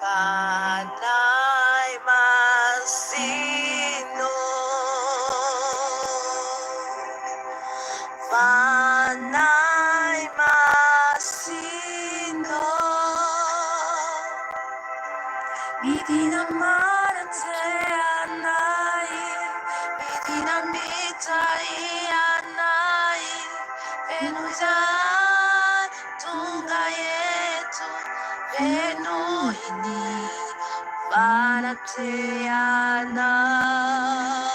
Fanahy Masina ô, Fanahy Masina ô, Midina manatrehanay, midina mitahy anay, feno izay tonga eto, fenoy ny fanatrehanao.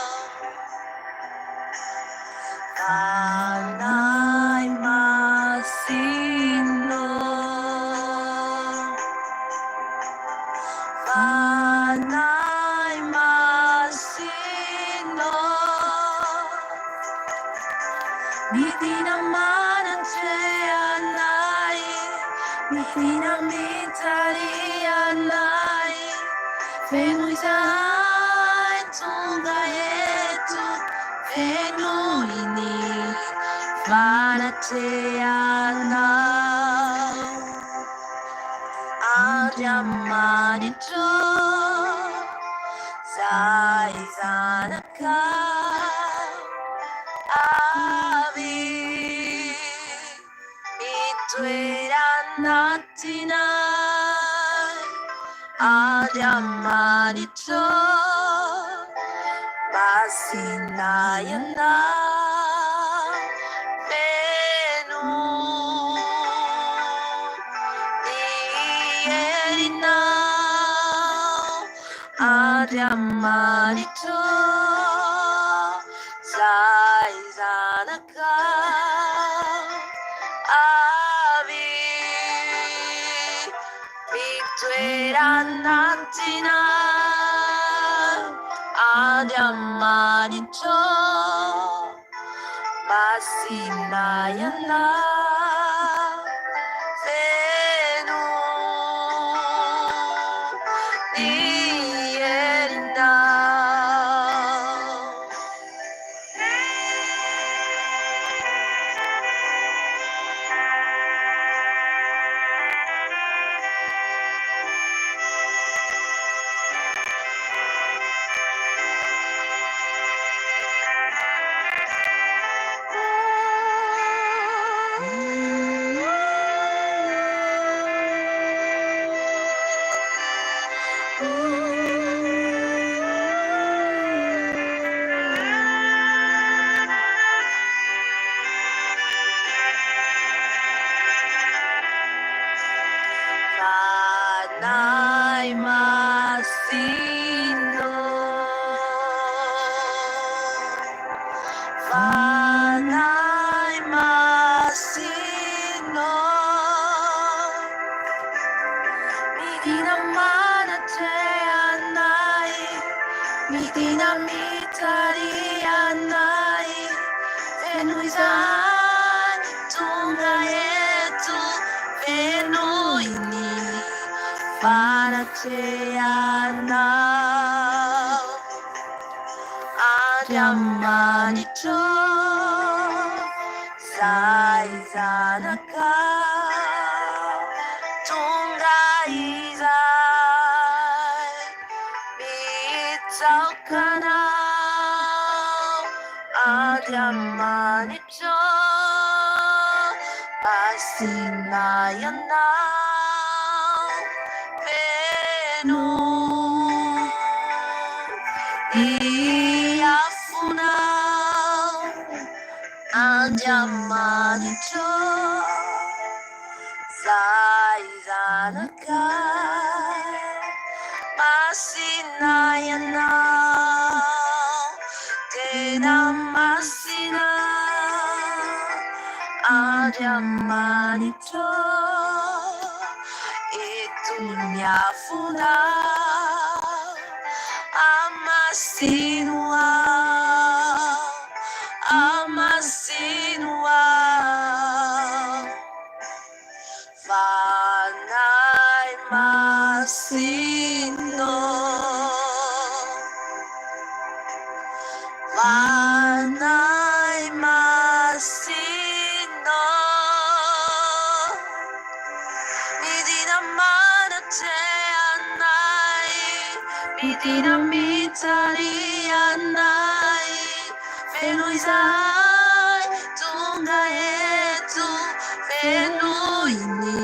Fanahy Masina ô, Fanahy Masina ô, Midina manatreha anay, midina mitariha anay, feno izahay tonga eto, fenoy ny fanatrehanao. Andriamanitro, zahay zanakao avy mitoera anatinay. Andriamanitro, masina Ianao, feno ny herinao. Andriamanitro, zahay zanakao avy mitoera anatinao. Andriamanitro, masina Ianao, feno ny herinao. Fanahy Masina ô, Fanahy Masina ô, Midina manatreha anay, midina mitariha anay, feno izany tonga eto, fenoy ny fanatrehanao. Andriamanitro, Zay zanakao tonga izay mitsaoka anao Andriamanitro Masina Ianao feno ny afonao Andriamanitro, Zay zanakao, masina Ianao, tena masina, Andriamanitro, eto ny afonao, amasino aho. Amasino aho, Fanahy Masina ô, Fanahy Masina ô, midina manatreha anay. Midina mitariha anay, feno izahay tonga eto, fenoy ny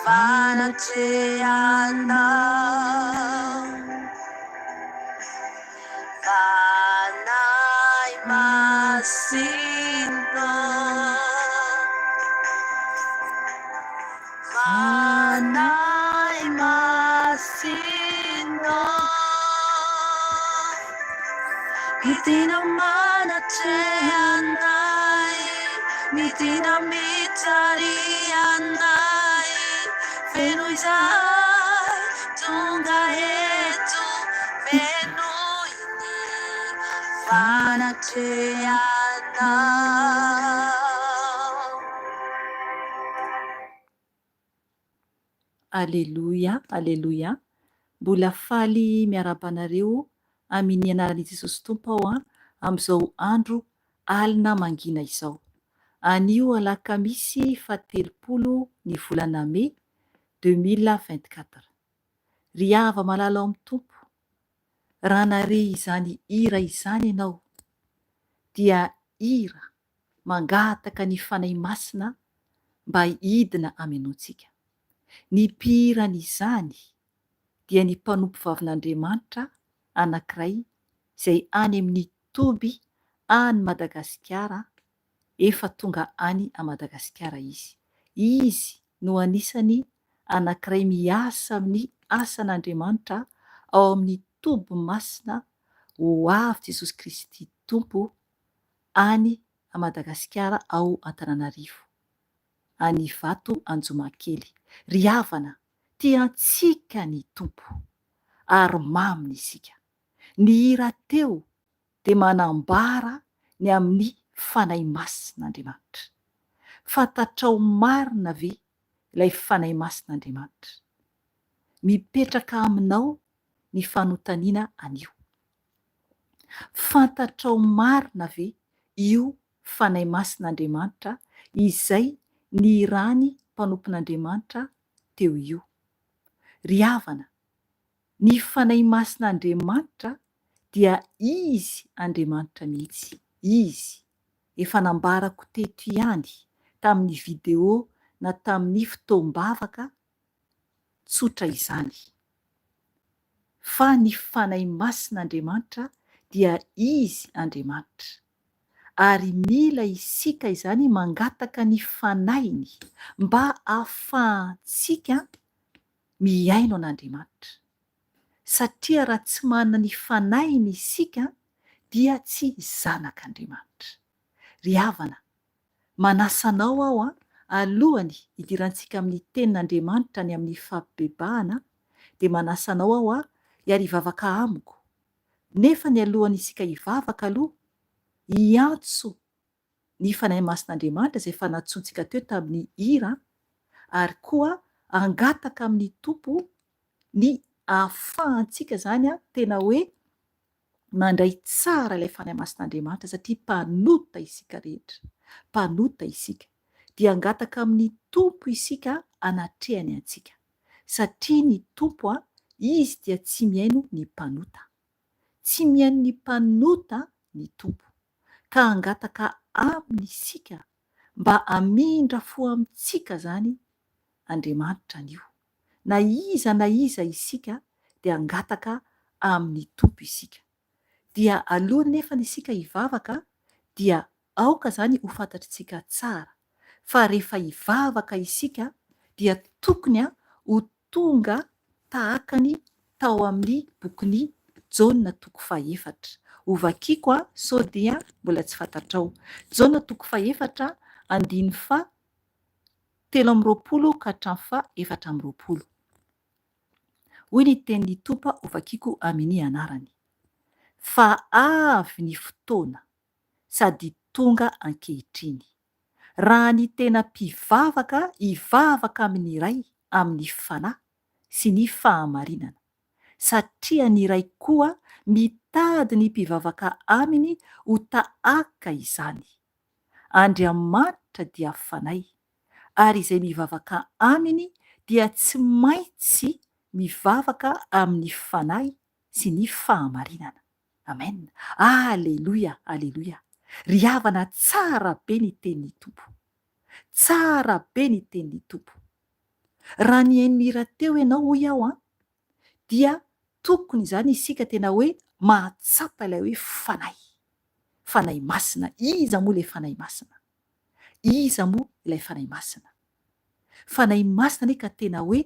fanatrehanao. Fanahy Masina. Fanahy Masina, midina manatreha anay, midina mitariha anay, feno izahay tonga eto, fenoy ny fanatrehanao. Aleloia Aleloia Mbola faly miarahaba anareo amin ny anaran i Jesosy Tompo aho an amin'izao andro alina mangina izao. Anio alakamisy faha 30 ny volana mey 2024. Ry hava malala ao amin'ny Tompo, raha nare izany hira izany ianao dia hira mangataka ny Fanahy Masina mba hidina hamenoantsika. Ny mpihira an'izany dia ny mpanompovavin'Andriamanitra anankiray izay any amin'ny toby any Madagasikara, efa tonga any a Madagasikara izy. Izy no anisany anankiray miasa amin'ny asan'Andriamanitra ao amin'ny toby masina ho avy Jesosy Kristy Tompo any a Madagasikara ao Antananarivo, any Ivato Anjomakely. Ry havana, tia antsika ny Tompo, ary maminy isika. Ny hira teo dia manambara ny amin'ny Fanahy Masin'Andriamanitra. Fantatrao marina ve ilay Fanahy Masin'Andriamanitra? Mipetraka aminao ny fanontaniana anio. Fantatrao marina ve io Fanahy Masin'Andriamanitra izay nirany mpanompon'Andriamanitra teo io? Ry havana, ny Fanahy Masin'Andriamanitra dia Izy Andriamanitra mihitsy, Izy. Efa nambarako teto ihany tamin'ny video na tamin'ny fotoam-bavaka tsotra izany. Fa ny Fanahy Masin'Andriamanitra dia Izy Andriamanitra. Ary mila isika izany mangataka ny Fanahiny mba ahafahantsika mihaino an'Andriamanitra. Satria raha tsy manana ny Fanahiny isika dia tsy zanak'Andriamanitra. Ry havana, Manasa anao aho an, alohany hidirantsika amin'ny tenin'Andriamanitra ny amin'ny fampibebahana dia manasa anao aho an hiary hivavaka amiko. Nefa ny alohan'ny isika hivavaka aloha, hiantso ny Fanahy Masin'Andriamanitra izay efa nantsointsika teo tamin'ny hira ary koa hangataka amin'ny Tompo ny ahafahantsika izany an tena hoe mandray tsara ilay Fanahy Masin'Andriamanitra satria mpanota isika rehetra, mpanota isika, dia hangataka amin'ny Tompo isika hanatrehany antsika, satria ny Tompo Izy dia tsy mihaino ny mpanota. Tsy mihaino ny mpanota ny Tompo, ka hangataka Aminy isika mba hamindra fo amintsika izany Andriamanitra anio. Na iza na iza isika dia hangataka amin'ny Tompo isika. Dia aloha nefany isika hivavaka dia aoka izany ho fantatritsika tsara fa rehefa hivavaka isika dia tokony ho tonga tahaka ny tao amin'ny bokin'i Jaona toko fahefatra. Hovakiko sao dia mbola tsy fantatrao. Jaona toko fahefatra andininy faha 23 ka hatramin'ny faha 24. Hoy ny tenin'ny Tompo hovakiko amini anarany, Fa avy ny fotoana, sady tonga ankehitriny, raha ny tena mpivavaka hivavaka amin'ny Ray amin'ny fanahy sy ny fahamarinana, satria ny Ray koa mitady ny mpivavaka aminy ho tahaka izany. Andriamanitra dia Fanahy, ary izay mivavaka Aminy dia tsy maintsy mivavaka amin'ny Fanahy sy ny fahamarinana. Amen. Aleloia, aleloia. Ry havana tsara be ny tenin'ny Tompo. Tsara be ny tenin'ny Tompo. Raha nihaino ny hira teo ianao hoy aho an, dia tokony izany isika tena hoe mahatsapa ilay hoe Fanahy. Fanahy Masina. Iza moa ilay Fanahy Masina? Iza moa ilay Fanahy Masina? Fanahy Masina anie ka tena hoe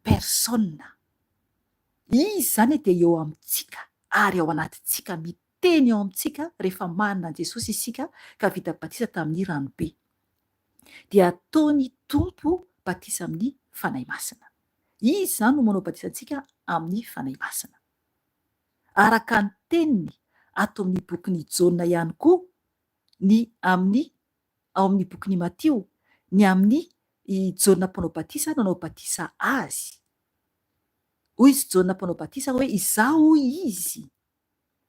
personne. Izy izany dia eo amintsika ary ao anatintsika, miteny ao amintsika rehefa manana an'i Jesosy isika ka vita batisa tamin'ny ranobe. Dia ataon'ny Tompo batisa amin'ny Fanahy Masina. Izy izany no manao batisa antsika amin'ny Fanahy Masina. Araka ny teniny ato amin'ny bokin'i Jaona ihany koa ny amin'ny ao amin'ny bokin'i Matio ny amin'ny i Jaona mpanao batisa nanao batisa azy. Hoy izy Jaona mpanao batisa hoe izaho hoy izy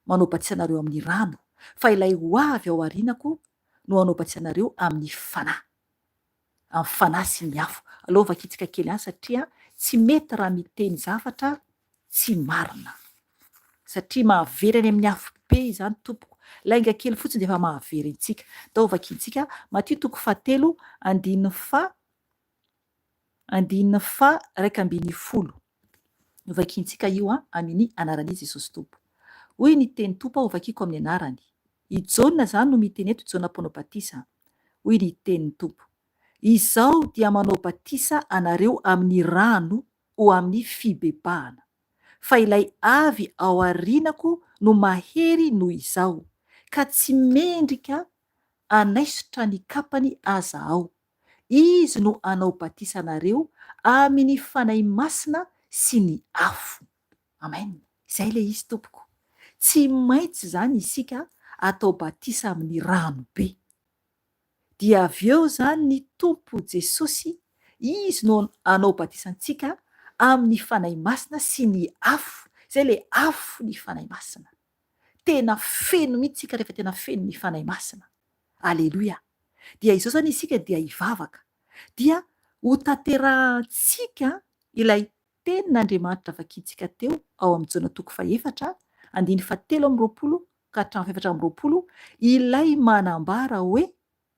manao batisa anareo amin'ny rano fa ilay ho avy ao aorianako no hanao batisa anareo amin'ny fanahy. Amin'ny fanahy sy ny afo. Aleo vakintsika kely ihany satria tsy mety raha miteny zavatra tsy marina. Satria mahavery any amin'ny afo be izany tompoko. Lainga kely fotsiny dia efa mahavery antsika. Ndao vakintsika Matio toko fahatelo andininy faha andininy faha 11. Novakintsika io an aminy anaran'i Jesosy Tompo. Hoy ny teny Tompo aho vakiko amin'ny anarany. I Jaona izany no miteny eto Jaona mpanao batisa. Hoy ny tenin'ny Tompo. Izaho dia manao batisa anareo amin'ny rano ho amin'ny fibebahana. Fa ilay avy ao aorianako no mahery noho izaho, ka tsy mendrika hanaisotra ny kapany aza aho. Izy no hanao batisa anareo amin'ny Fanahy Masina sy ny afo. Amen. Izay ilay izy tompoko. Tsy maintsy izany isika atao batisa amin'ny rano be. Dia avy eo izany ny Tompo Jesosy, Izy no hanao batisa antsika amin'ny Fanahy Masina sy ny afo. Izay ilay afo ny Fanahy Masina. Tena feno mihitsy isika rehefa tena feno ny Fanahy Masina. Aleloia. Dia izao izany isika dia hivavaka. Dia ho tanterahantsika ilay Tenin'Andriamanitra vakintsika teo ao amin'ny Jaona toko fahefatra, andininy fahatelo amby 20 ka hatramin'ny fahefatra amby 20, ilay manambara hoe,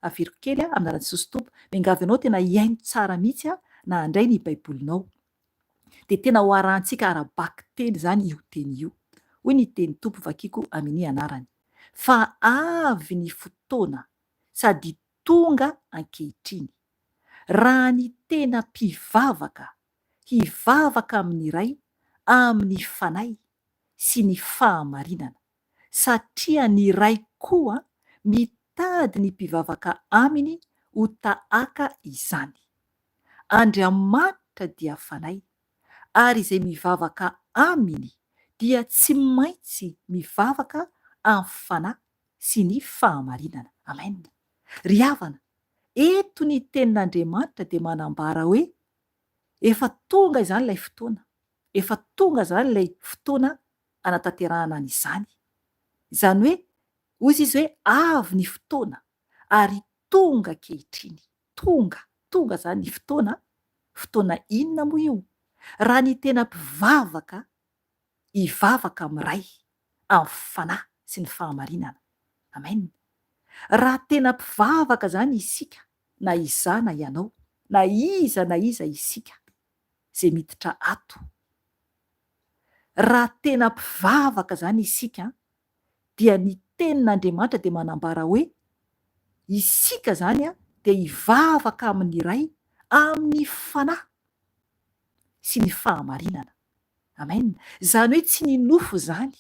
averiko kely amin'ny anaran'i Jesosy Tompo, miangavy anao tena hihaino tsara mihitsy na handray ny Baibolinao. Dia tena ho arahantsika ara-bakiteny izany io teny io. Hoy ny tenin'ny Tompo vakiko amin'ny anarany. Fa avy ny fotoana sady tonga ankehitriny, raha ny tena mpivavaka hivavaka amin'ny Ray amin'ny Fanahy sy ny fahamarinana, satria ny Ray koa mitady ny mpivavaka Aminy ho tahaka izany. Andriamanitra dia Fanahy, ary izay mivavaka Aminy dia tsy maintsy mivavaka amin'ny Fanahy sy ny fahamarinana. Amen. Ry havana, eto ny Tenin'Andriamanitra dia manambara hoe efa tonga izany ilay fotoana, efa tonga izany ilay fotoana hanatanterahana an'izany. Izany hoe, hoy izy hoe avy ny fotoana ary tonga ankehitriny. Tonga, tonga izany ny fotoana, fotoana inona moa io? Raha ny tena mpivavaka hivavaka amin'ny Ray, amin'ny Fanahy sy ny fahamarinana. Amen. Raha tena mpivavaka izany isika, na izaho na ianao, na iza na iza isika izay miditra ato, raha tena mpivavaka izany isika dia ny tenin'Andriamanitra dia manambara hoe isika izany dia hivavaka amin'ny Ray amin'ny Fanahy sy ny fahamarinana. Amen. Izany hoe tsy ny nofo izany.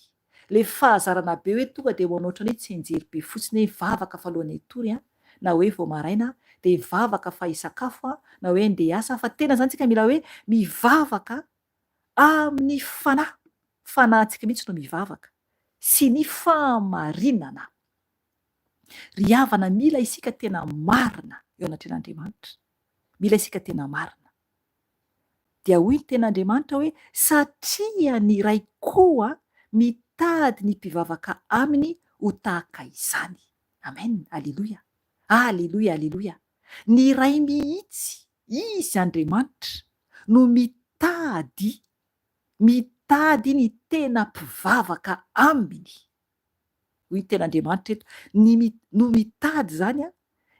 Ilay fahazarana be hoe tonga dia manao ohatran'ny hoe tsianjery be fotsiny hoe hivavaka fa alohan'ny hatory an, na hoe vao maraina dia hivavaka fa hisakafo an, na hoe handeha hiasa fa tena izany tsika mila hoe mivavaka amin'ny fanahy, fanahintsika mihitsy no mivavaka, sy ny fahamarinana. Ry havana mila isika tena marina eo anatrehan'Andriamanitra. Mila isika tena marina. Dia hoy ny tenin'Andriamanitra hoe, Satria ny Ray koa mitady ny mpivavaka aminy ho tahaka izany. Amen! Aleloia! Aleloia! Aleloia! Ny Ray mihitsy, Izy Andriamanitra, no mitady, mitady. mitady ny tena mpivavaka aminy. Hoy ny tenin'Andriamanitra eto, ny no mitady izany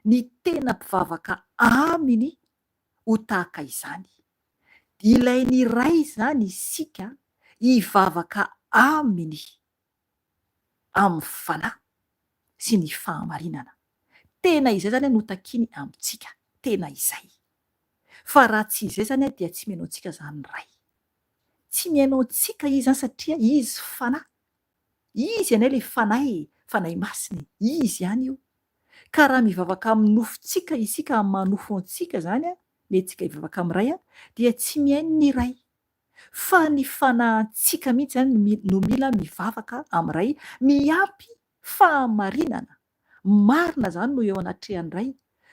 ny tena mpivavaka aminy ho tahaka izany. Ilain'ny Ray izany isika hivavaka aminy amin'ny fanahy sy ny fahamarinana. Tena izay izany no takiany amintsika, tena izay. Fa raha tsy izay izany dia tsy mihaino antsika izany ny Ray. Tsy mihaino antsika Izy izany satria Izy fanahy. Izy anie ilay fanahy e, fanahy masina e, Izy ihany io. Ka raha mivavaka amin'ny nofontsika isika, amin'ny maha nofo antsika izany, nentsika hivavaka amin'ny Ray, dia tsy mihaino ny Ray. Fa ny fanahintsika mihitsy izany no mila mivavaka amin'ny Ray miampy fahamarinana. Marina izany no eo anatrehan'ny Ray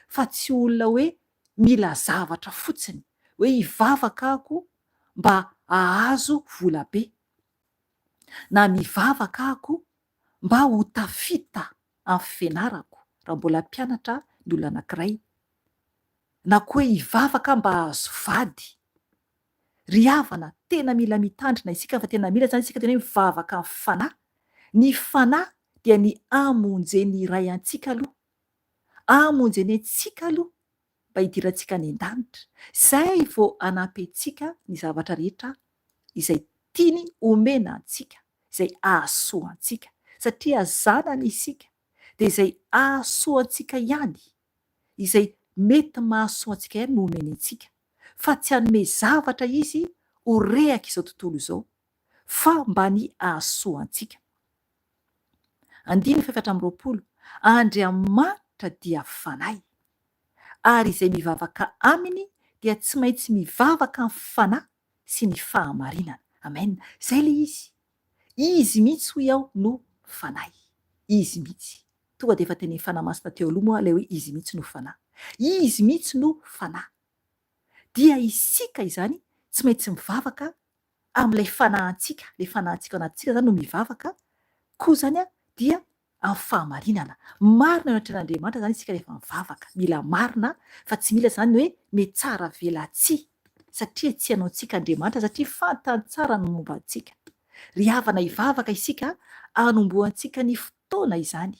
fa tsy olona hoe mila zavatra fotsiny, hoe hivavaka aho mba hahazo vola be, na mivavaka aho mba ho tafita amin'ny fianarako raha mbola mpianatra ny olona anankiray, na koa hoe hivavaka mba hahazo vady. Ry havana, tena mila mitandrina isika fa tena mila izany isika tena hoe mivavaka amin'ny fanahy. Ny fanahy dia ny hamonjen'ny Ray antsika aloha. Hamonjeny antsika aloha mba hidirantsika any an-danitra. Izay vao hanampy antsika ny zavatra rehetra izay tiany homena antsika, izay hahasoa antsika. Satria zanany isika, dia izay hahasoa antsika ihany, izay mety mahasoa antsika ihany no omeny antsika. Fa tsy hanome zavatra Izy ho rehaka izao tontolo izao, fa mba ny hahasoa antsika. Andininy faha-24, Andriamanitra dia Fanahy, ary izay mivavaka Aminy dia tsy maintsy mivavaka amin'ny Fanahy sy ny fahamarinana. Amen. Izay ilay izy. Izy mihitsy hoy aho no Fanahy. Izy mihitsy. Tonga dia efa tenenin'ny Fanahy Masina teo aloha moa ilay hoe Izy mihitsy no Fanahy. Izy mihitsy no Fanahy. Dia isika izany tsy maintsy mivavaka amin'ilay fanahintsika, ilay fanahintsika ao anatintsika izany no mivavaka koa izany dia amin'ny fahamarinana. Marina eo anatrehan'Andriamanitra izany isika rehefa mivavaka. Mila marina fa tsy mila izany hoe mitsara velatsihy satria tsy hanao antsika Andriamanitra satria fantany tsara ny momba antsika. Ry havana hivavaka isika hanombohantsika ny fotoana izany.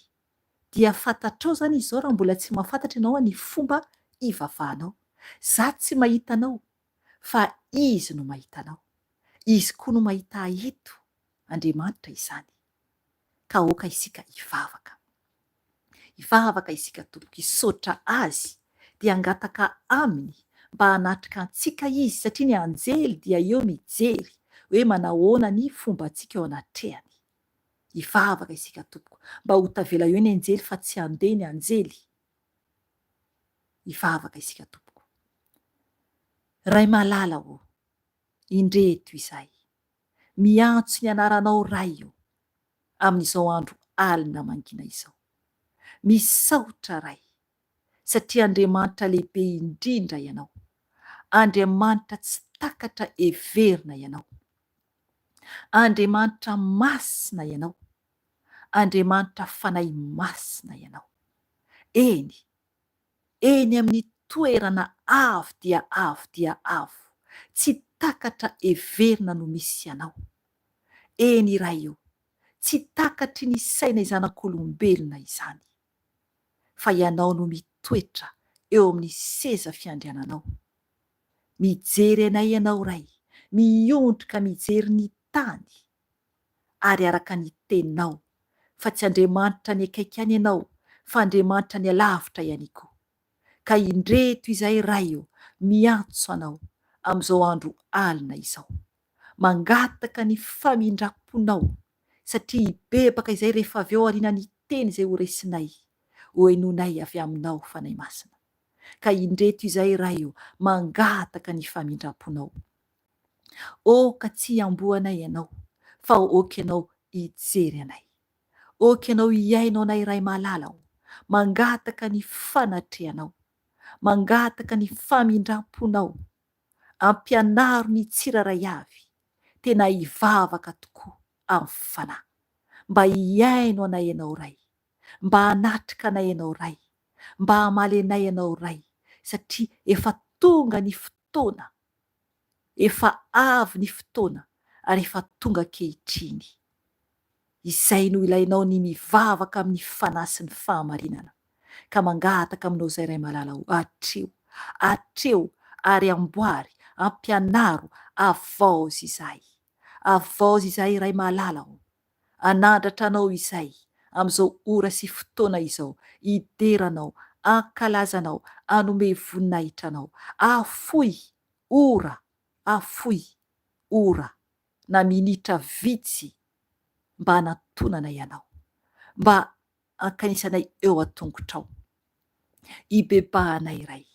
Dia fantatrao izany izao raha mbola tsy mahafantatra ianao ny fomba hivavahanao. Za tsy mahita anao fa Izy no mahita anao. Izy koa no mahita ahy eto. Andriamanitra izany. Ka aoka isika hivavaka. Hivavaka isika tompoko, hisaotra Azy, dia hangataka Aminy mba hanatrika antsika Izy, satria ny anjely dia eo mijery hoe manahoana ny fombantsika eo anatrehany. Hivavaka isika tompoko, mba ho tavela eo ny anjely fa tsy handeha ny anjely. Hivavaka isika tompoko. Ray malala ô, indreto izahay. Miantso ny anaranao Ray o, amin'izao andro alina mangina izao. Misaotra Ray, satria Andriamanitra lehibe indrindra Ianao. Andriamanitra tsy takatra heverina Ianao. Andriamanitra masina Ianao. Andriamanitra Fanahy Masina Ianao. Eny, eny amin'ny toerana avo dia avo dia avo, tsy takatra heverina no misy Anao. Eny Ray o, tsy takatry ny sainay zanak'olombelona izany. Fa Ianao no mitoetra eo amin'ny seza fiandriananao. Mijery anay Ianao Ray, miondrika mijery ny tany, ary araka ny teninao, fa tsy Andriamanitra ny akaiky ihany Ianao, fa Andriamanitra ny alavitra ihany koa. Ka indreto izahay Ray o, miantso Anao amin'izao andro alina izao. Mangataka ny famindram-ponao, satria hibebaka izay rehefa avy eo aorianan'ny teny izay ho resinay, ho henoinay avy Aminao Fanahy Masina. Ka indreto izahay Ray o, mangataka ny famindram-ponao. Aoka tsy hiamboho anay Ianao, fa aoka Ianao hijery anay. Aoka Ianao hihaino anay Ray malala o! Mangataka ny fanatrehanao. Mangataka ny famindram-ponao. Ampianaro ny tsirairay avy tena hivavaka tokoa amin'ny Fanahy. Mba hihaino anay Ianao Ray. Mba hanatrika anay Ianao Ray. Mba hamaly anay Ianao Ray, satria efa tonga ny fotoana Efa avy ny fotoana. Ary efa tonga ankehitriny. Izay no ilainao ny mivavaka amin'ny fanahy sy ny fahamarinana. Ka mangataka aminao izay Ray malala o, atreho, atreho ary amboary, ampianaro, avaozy izahay. Avaozy izahay Ray malala o. Anandratra Anao izay amin'izao ora sy fotoana izao, hidera Anao, hankalaza Anao, hanome voninahitra Anao. Afoy ora, afoy ora na minitra vitsy mba hanantonanay Anao, mba hankanisanay eo an-tongotrao. Hibebahanay Ray.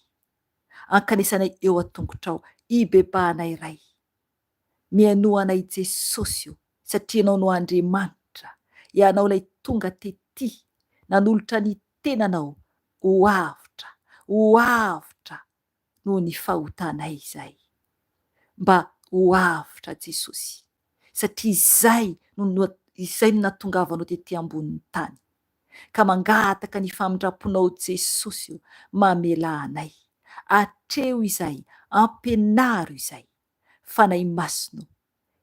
Hankanesanay eo an-tongotrao. Hibebahanay Ray. Mihainoa anay Jesosy o, satria Ianao no Andriamanitra, Ianao ilay tonga tety, nanolotra ny tenanao ho avotra, ho avotra noho ny fahotanay izay. Mba ho avotra Jesosy, satria izay no izay no nahatongavanao tety ambonin'ny tany. Ka mangataka ny famindram-ponao Jesosy o, mamelà anay. Atreho izay, ampianaro izay. Fanahy Masina o,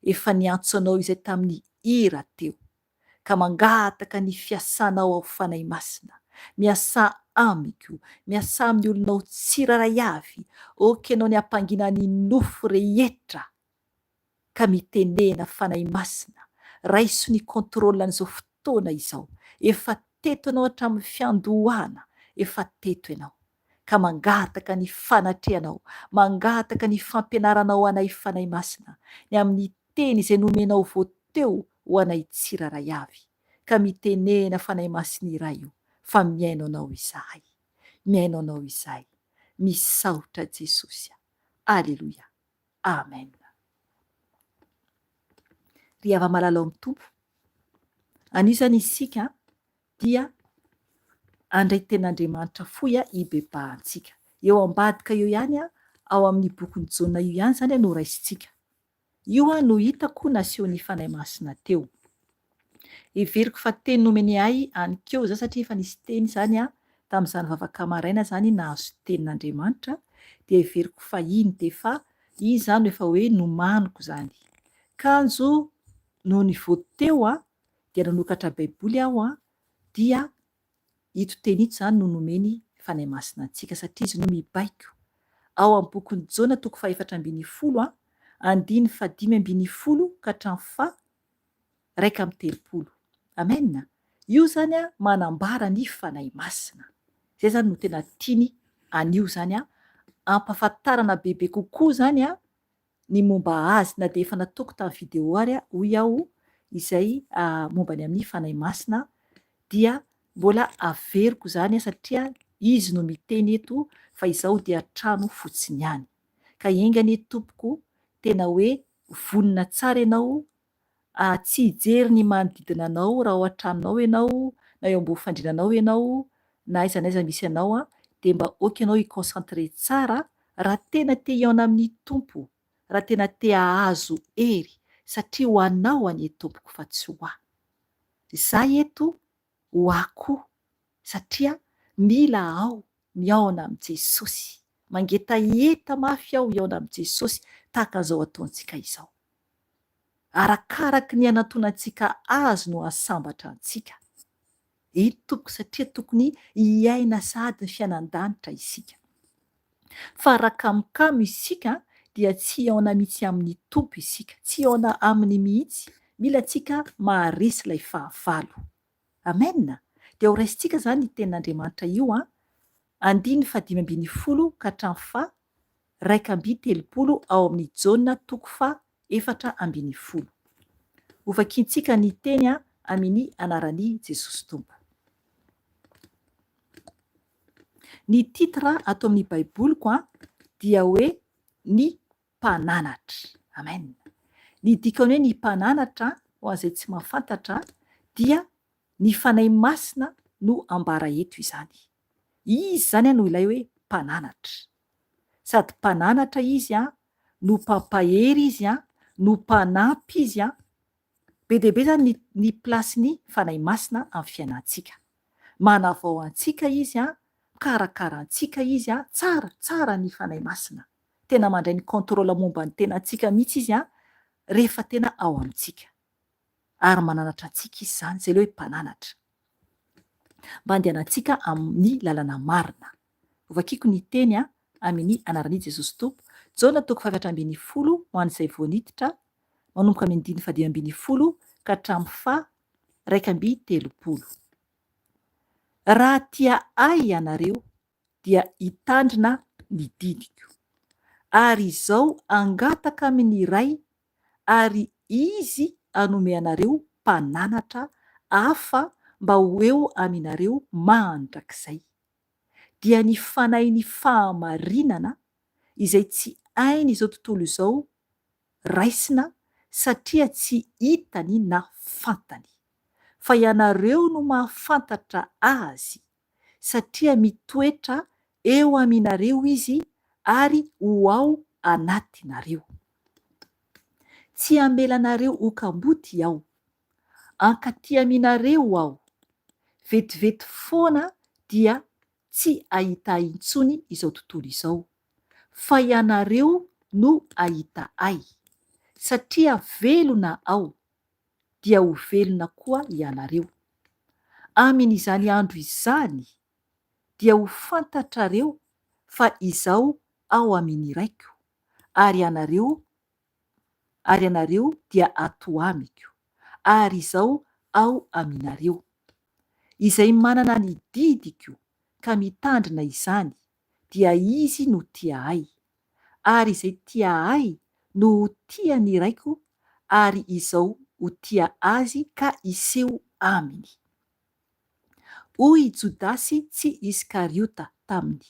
efa niantso anao izay tamin'ny hira teo, ka mangataka ny fiasanao aho Fanahy Masina, miasà amiko, miasà amin'ny olonao tsirairay avy, ok ianao ny hampangina ny nofo rehetra, ka mitenena Fanahy Masina, raiso ny contrôle an'izao fotoana izao, efa teto ianao hatramin'ny fiandohana, efa teto ianao. ka mangataka ny fanatrehanao, mangataka ny fampianaranao anay Fanahy Masina, ny amin'ny teny izay nomenao vao teo ho anay tsirairay avy, ka mitenena Fanahy Masina iray o, fa mihaino Anao izahay, mihaino Anao izahay, misaotra Jesosy a, Aleloia, Amen. Ry hava-malala ao amin'ny Tompo, anio izany isika dia handray tenin'Andriamanitra fohy hibebahantsika. Eo ambadika eo ihany, ao amin'ny bokin'i Jaona io ihany izany no raisintsika. Io no hitako nasehon'ny Fanahy Masina teo. Heveriko fa teny nomeny ahy aninkeo izany satria efa nisy teny izany tamin'izany vavaka maraina izany nahazo tenin'Andriamanitra dia heveriko fa iny dia efa iny izany no efa hoe nomaniko izany. Kanjo nony vao teo dia nanokatra baiboly aho an, dia ito teny ito izany no nomeny Fanahy Masina antsika satria izy no mibaiko. Ao amin'ny bokin'i Jona toko fahefatra 14 an, andininy fahadimy 15 ka hatramin'ny faha 31. Amen! Io izany an manambara ny Fanahy Masina. Izay izany no tena tiany anio izany an, ampahafantarana bebe kokoa izany an, ny momba azy na dia efa nataoko tamin'ny vidéo ary hoy aho izay momba ny amin'ny Fanahy Masina dia mbola averiko izany satria izy no miteny eto fa izaho dia trano fotsiny ihany ka enga anie tompoko tena hoe vonona tsara ianao tsy hijery ny manodidina anao raha ao an-tranonao ianao na eo ambony fandrinanao ianao na aiza na aiza misy anao dia mba ok ianao hi-concentrer tsara raha tena te hihaona amin'ny Tompo, raha tena te hahazo hery satria ho anao anie tompoko fa tsy ho ahy. Izaho eto ho ahy koa satria mila aho mihaona amin'i Jesosy, mangetaheta mafy aho hihaona amin'i Jesosy tahaka an'izao ataontsika izao. Arakaraky ny hanantonantsika Azy no hahasambatra antsika. Eny tompoko satria tokony hiaina sahady ny fiainan-danitra isika. Fa raha kamokamo isika dia tsy hihaona mihitsy amin'ny Tompo isika, tsy hihaona Aminy mihitsy, mila antsika maharesy ilay fahavalo. Amen! Dia ho raisintsika izany io tenin'Andriamanitra io an, andininy faha 15 ka hatramin'ny faha 31 ao amin'ny Jaona toko faha 14. Hovakintsika ny teny amini anaran'i Jesosy Tompo. Ny titre ato amin'ny baiboliko dia hoe ny mpananatra. Amen. Ny dikany hoe ny mpananatra ho an'izay tsy mahafantatra dia ny Fanahy Masina no ambara eto izany. Izy izany no ilay hoe mpananatra. Sady mpananatra izy no mpampahery izy no mpanampy izy Be dia be izany ny ny place-ny Fanahy Masina amin'ny fiainantsika. Manavao antsika Izy mikarakara antsika Izy tsara, tsara ny Fanahy Masina. Tena mandray ny contrôle momba ny tenantsika mihitsy Izy. rehefa tena ao amintsika. Ary mananatra antsika Izy izany, izay ilay hoe mpananatra. Mba handehanantsika amin'ny lalana marina. Hovakiko ny teny amin'ny anaran'i Jesosy Tompo. Jaona toko faha-14 ho an'izay vao niditra, manomboka amin'ny andininy faha-15 ka hatramin'ny faha 31. Raha tia Ahy ianareo, dia hitandrina ny didiko. Ary izao hangataka amin' ny Ray, ary Izy hanome anareo Mpananatra hafa mba ho eo aminareo mandrakizay, dia ny Fanahin'ny fahamarinana, izay tsy hain' izao tontolo izao raisina satria tsy hitany na fantany. Fa ianareo no mahafantatra Azy, satria mitoetra eo aminareo Izy ary ho ao anatinareo. Tsy hamela anareo ho kamboty Aho. Hankaty aminareo Aho. Vetivety foana dia tsy hahita Ahy intsony izao tontolo izao. Fa ianareo no hahita Ahy. Satria velona Aho, dia ho velona koa ianareo. Amin' izany andro izany dia ho fantatrareo fa Izaho ao amin' ny Raiko, ary ianareo ary ianareo dia ato amiko, ary Izaho ao aminareo. Izay manana ny didiko ka mitandrina izany, dia izy no tia Ahy, ary izay tia Ahy no ho tia ny Raiko ary Izao ho tia azy ka hiseho aminy. Hoy i Jodasy tsy Iskariota taminy,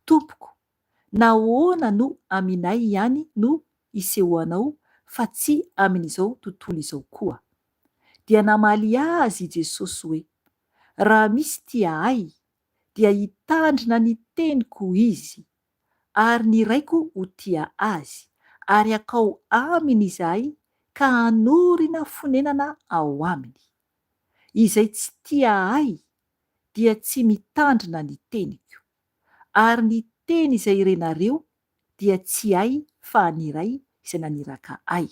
Tompoko, nahoana no aminay ihany no hisehoanao fa tsy amin'izao tontolo izao koa? Dia namaly azy i Jesosy hoe, Raha misy tia Ahy, dia hitandrina ny teniko izy, ary ny Raiko ho tia azy, ary hakao aminy izahay ka hanorina fonenana ao aminy. Izay tsy tia Ahy dia tsy mitandrina ny teniko. Ary ny teny izay renareo dia tsy Ahy fa an'ny Ray izay naniraka Ahy.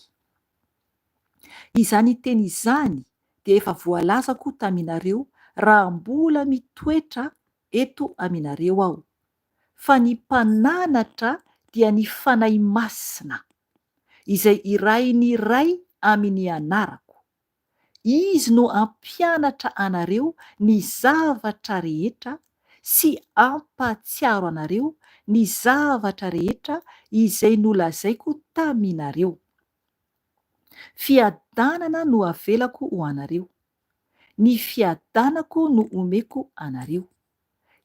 Izany teny izany dia efa voalazako taminareo raha mbola mitoetra eto aminareo Aho, fa ny Mpananatra dia ny Fanahy Masina, izay irahin'ny Ray amin'ny anarako. Izy no hampianatra anareo ny zavatra rehetra sy hampahatsiaro anareo ny zavatra rehetra izay nolazaiko taminareo. Fiadanana no avelako ho anareo. Ny fiadanako no omeko anareo.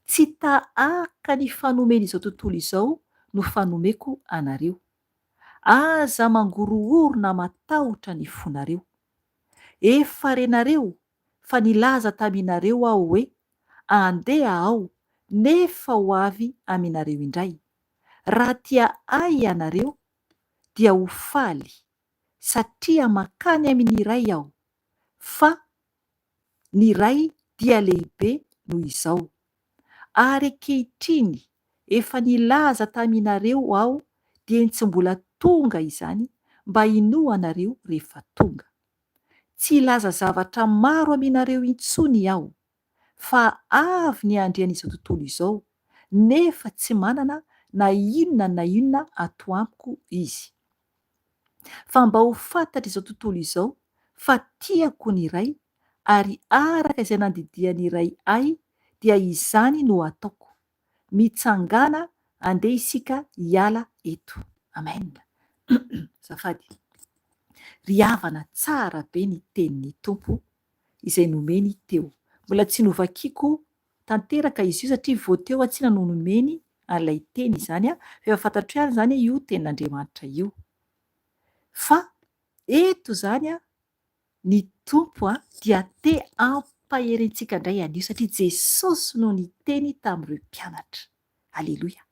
Tsy tahaka ny fanomen'izao tontolo izao no fanomeko anareo. Aza mangorohoro na matahotra ny fonareo. Efa renareo fa nilaza taminareo aho hoe, Andeha aho, nefa ho avy aminareo indray. Raha tia ahy ianareo, dia ho faly, satria mankany amin'ny Ray aho, fa ny Ray dia lehibe noho izao. Ary ankehitriny efa nilaza taminareo aho dieny tsy mbola tonga izany mba hinoanareo rehefa tonga. Tsy hilaza zavatra maro aminareo intsony aho, fa avy ny andrian'izao tontolo izao, nefa tsy manana na inona na inona ato amiko izy. Fa mba ho fantatr'izao tontolo izao fa tiako ny Ray ary araka izay nandidian'ny Ray ahy dia izany no ataoko. Mitsangàna andeha isika hiala eto. Amen. Azafady. Ry havana tsara be ny tenin'ny Tompo izay nomeny teo. Mbola tsy novakiko tanteraka izy io satria vao teo aho tsinona no nomeny an'ilay teny izany fa efa fantatro ihany izany io tenin'Andriamanitra io. Fa eto izany ny Tompo dia te hampahery antsika indray anio satria Jesosy no niteny tamin'ireo mpianatra. Aleloia.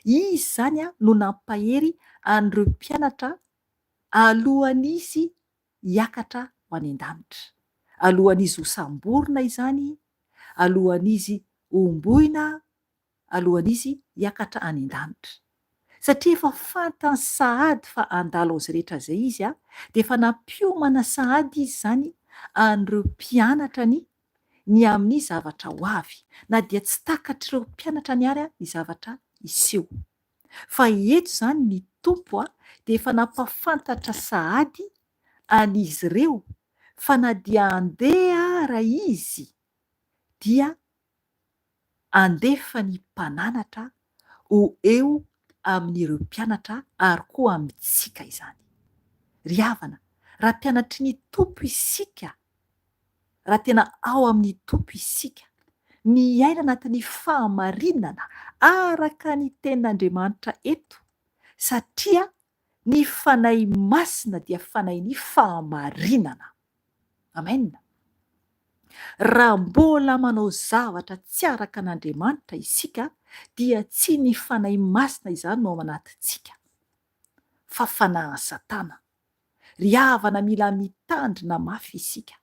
Izy izany no nampahery an'ireo mpianatra alohan'izy hiakatra ho any an-danitra. Alohan'izy ho samborina izany, alohan'izy homboina, alohan'izy hiakatra any an-danitra. Satria efa fantany sahady fa handalo an'izay rehetra izay izy, dia efa nampiomana sahady izy izany an'ireo mpianatrany ny amin'ny zavatra ho avy, na dia tsy takatr'ireo mpianatrany ary ny zavatra hiseho. Fa eto izany ny Tompo dia efa nampahafantatra sahady an'izy ireo fa na dia handeha ara izy dia handefa ny mpananatra ho eo amin'ireo mpianatra ary koa amintsika izany. Ry havana, raha mpianatry ny Tompo isika, raha tena ao amin'ny Tompo isika, miaina anatin'ny fahamarinana araka ny Tenin'Andriamanitra eto, satria ny Fanahy Masina dia Fanahin'ny fahamarinana. Amen. Raha mbola manao zavatra tsy araka an'Andriamanitra isika dia tsy ny Fanahy Masina izany no ao anatintsika fa fanahin'i Satana. Ry havana mila mitandrina mafy isika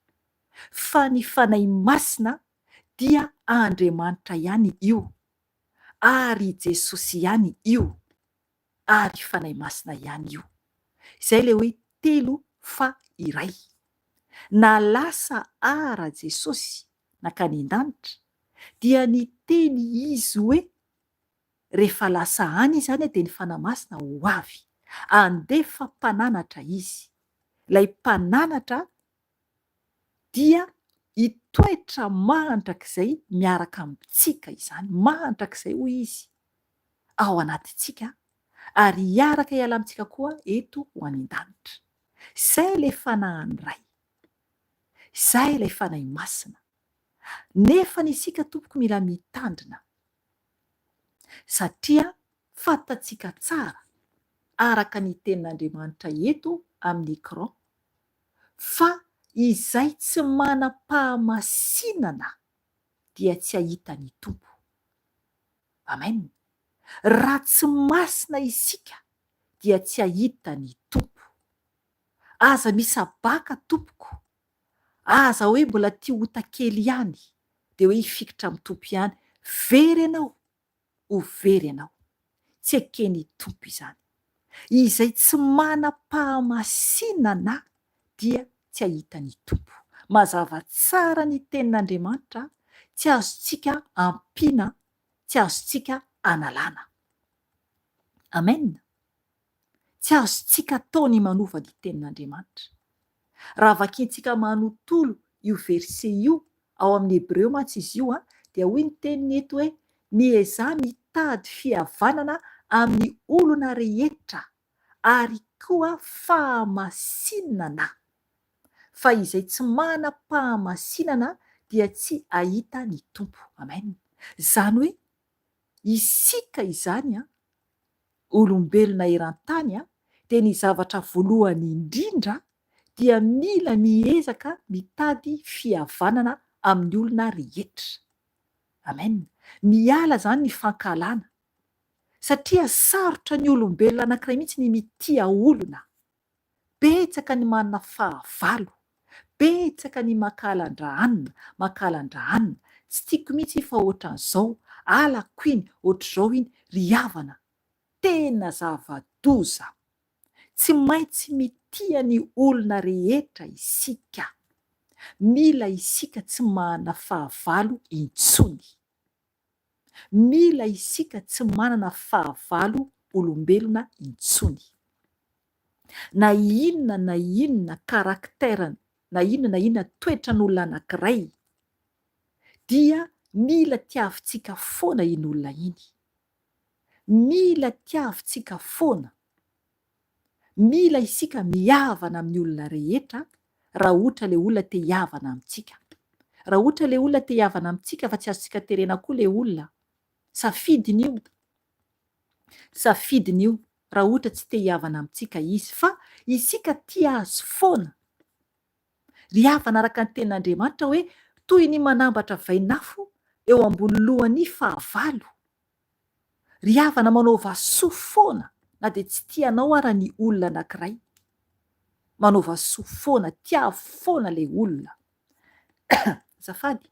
fa ny Fanahy Masina dia Andriamanitra ihany io ary Jesosy ihany io. ary Fanahy Masina ihany io. Izay ilay hoe telo fa iray. Na lasa ara Jesosy nankany an-danitra dia niteny Izy hoe rehefa lasa any Izy any dia ny Fanahy Masina ho avy. Handefa mpananatra Izy. Ilay mpananatra dia hitoetra mandrakizay miaraka amintsika izany, mandrakizay hoy izy, ao anatintsika ary hiaraka hiala amintsika koa eto ho any an-danitra. Izay ilay Fanahin'ny Ray. Izay ilay Fanahy Masina. Nefany isika tompoko mila mitandrina satria fantatsika tsara araka ny tenin'Andriamanitra eto amin'ny écran fa izay tsy manam-pahamasinana dia tsy hahita ny Tompo. Amen. Raha tsy masina isika dia tsy hahita ny Tompo. Aza misabaka tompoko. Aza hoe mbola tia ota kely ihany dia hoe hifikitra amin'ny Tompo ihany. Very ianao. ho very ianao. Tsy eken'ny Tompo izany. Izay tsy manam-pahamasinana dia tsy hahita ny Tompo. Mazava tsara ny tenin'Andriamanitra, tsy azontsika ampiana, tsy azontsika analana. Amen. Tsy azontsika atao ny manova ny tenin'Andriamanitra. Raha vakintsika manontolo io verset io, ao amin'ny Hebreo mantsy izy io, dia hoy ny teniny eto hoe, Miezaha mitady fihavanana amin'ny olona rehetra ary koa fahamasinana, fa izay tsy manam-pahamasinana dia tsy hahita ny Tompo. Amen. Izany hoe isika izany an, olombelona eran-tany dia ny zavatra voalohany indrindra dia mila miezaka mitady fihavanana amin'ny olona rehetra. Amen. Miala izany ny fankahalana. Satria sarotra ny olombelona anankiray mihitsy ny mitia olona. Betsaka ny manana fahavalo. Betsaka ny mankahala an-dRahanina, mankahala an-dRahanina. Tsy tiako mihitsy iny fa ohatran'izao, halako iny, ohatr'izao iny. Ry havana, tena zava-doza. Tsy maintsy mitia ny olona rehetra isika. Mila isika tsy manana fahavalo intsony. Mila isika tsy manana fahavalo olombelona intsony. Na inona na inona caractère na inona na inona toetran'olona anankiray dia mila tiavintsika foana iny olona iny. Mila tiavintsika foana. Mila isika mihavana amin'ny olona rehetra raha ohatra ilay olona te hihavana amintsika. Raha ohatra ilay olona te hihavana amintsika fa tsy azontsika terena koa ilay olona. Safidiny io. Safidiny io raha ohatra tsy te hihavana amintsika izy fa isika tia azy foana. Ry havana araka ny tenin'Andriamanitra hoe toy ny manambatra vainafo eo ambony lohan'ny fahavalo. Ry havana manaova soa foana na dia tsy tia anao ara ny olona anakiray. Manaova soa foana, tiavo foana ilay olona. Azafady.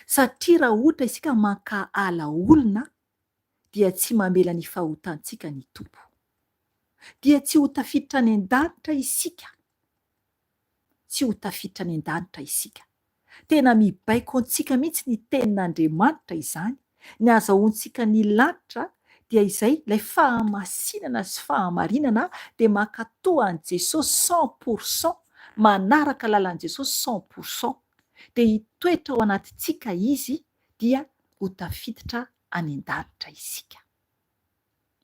Satria raha ohatra isika mankahala olona. dia tsy mamela ny fahotantsika ny Tompo. Dia tsy ho tafiditra any an-danitra isika. Tsy ho tafiditra any an-danitra isika. Tena mibaiko antsika mihitsy ny Tenin'Andriamanitra izany, ny azahoantsika ny lanitra dia izay ilay fahamasinana sy fahamarinana dia mankatò an'i Jesosy cent pour cent, manaraka lalan'i Jesosy cent pour cent. Dia hitoetra ao anatintsika Izy dia ho tafiditra any an-danitra isika.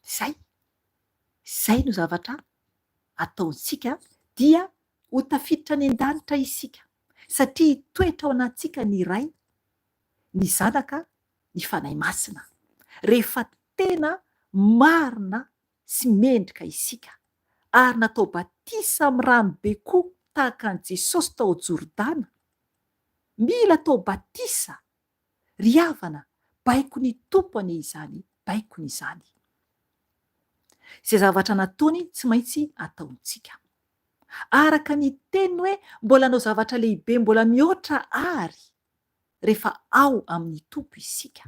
Izay. Izay no zavatra ataontsika dia ho tafiditra any an-danitra isika satria hitoetra ao anatintsika ny Ray, ny Zanaka, ny Fanahy Masina. Rehefa tena marina sy mendrika isika ary natao batisa amin'ny rano be koa tahaka an'i Jesosy tao Jordana, mila atao batisa Ry havana, baikon'ny Tompo anie izany, baikony izany. Izay zavatra nataony tsy maintsy ataontsika. Araka ny teniny hoe mbola hanao zavatra lehibe mbola mihoatra àry rehefa ao amin'ny Tompo isika.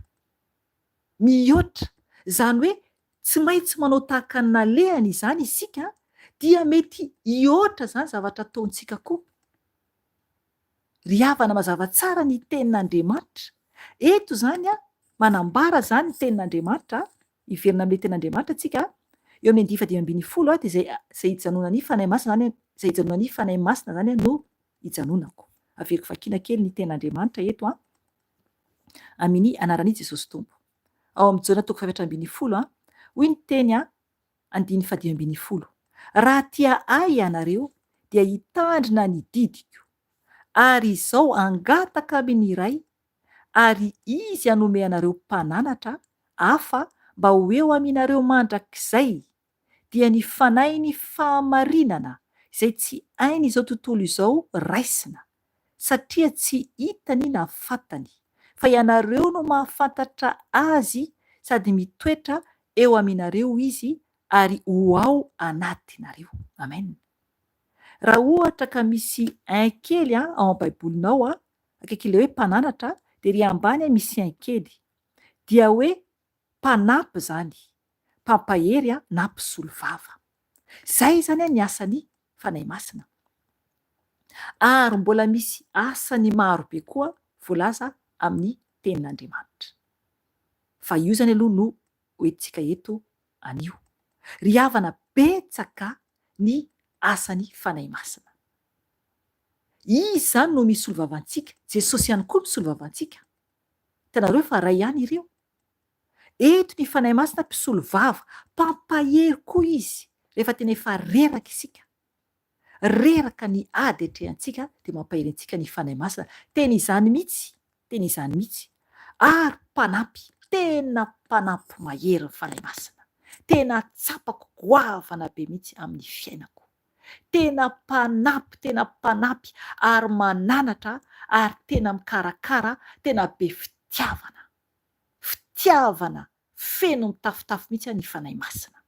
Mihoatra, izany hoe tsy maintsy manao tahaka ny nalehany izany isika dia mety hihoatra izany zavatra ataontsika koa. Ry havana mazava tsara ny tenin'Andriamanitra. Eto izany an, manambara izany ny tenin'Andriamanitra, hiverina amin'ilay tenin'Andriamanitra tsika, eo amin'ny andiany faha-15 dia izay izay hijanonan'ny Fanahy Masina izany, izay hijanonan'ny Fanahy Masina izany no hijanonako. Averiko vakiana kely ny tenin'Andriamanitra eto an, amin'ny anaran'i Jesosy Tompo. Ao amin'ny Jaona toko faha-14 an, hoy ny teny an, andininy faha-15, Raha tia Ahy ianareo, dia hitandrina ny didiko. Ary izao hangataka amin' ny Ray, ary Izy hanome anareo Mpananatra hafa mba ho eo aminareo mandrakizay, dia ny Fanahin'ny fahamarinana, izay tsy hain' izao tontolo izao raisina, satria tsy hitany na fantany, fa ianareo no mahafantatra Azy sady mitoetra eo aminareo Izy ary ho ao anatinareo. Amen. Raha ohatra ka misy un kely ao amin'ny baibolinao akaikin'ilay hoe mpananatra dia ery ambany misy un kely. Dia hoe mpanampy izany, mpampahery na mpisolovava. Izay izany ny asan'ny Fanahy Masina. Ary mbola misy asany maro be koa voalaza amin'ny Tenin'Andriamanitra. Fa io izany aloha no hoentintsika eto anio. Ry havana betsaka ny asan'ny Fanahy Masina. Izy izany no misolo vava antsika, Jesosy ihany koa misolo vava antsika. Hitanareo fa Ray ihany ireo. Eto ny Fanahy Masina mpisolo vava, mpampahery koa Izy rehefa tena efa reraka isika. Reraka ny ady atrehantsika dia mampahery antsika ny Fanahy Masina. Tena izany mihitsy, tena izany mihitsy. Ary mpanampy, tena mpanampy mahery ny Fanahy Masina. Tena tsapako goavana be mihitsy amin'ny fiainako. Tena mpanampy, tena mpanampy ary mananatra ary tena mikarakara, tena be fitiavana. Fitiavana feno mitafotafo mihitsy ny Fanahy Masina.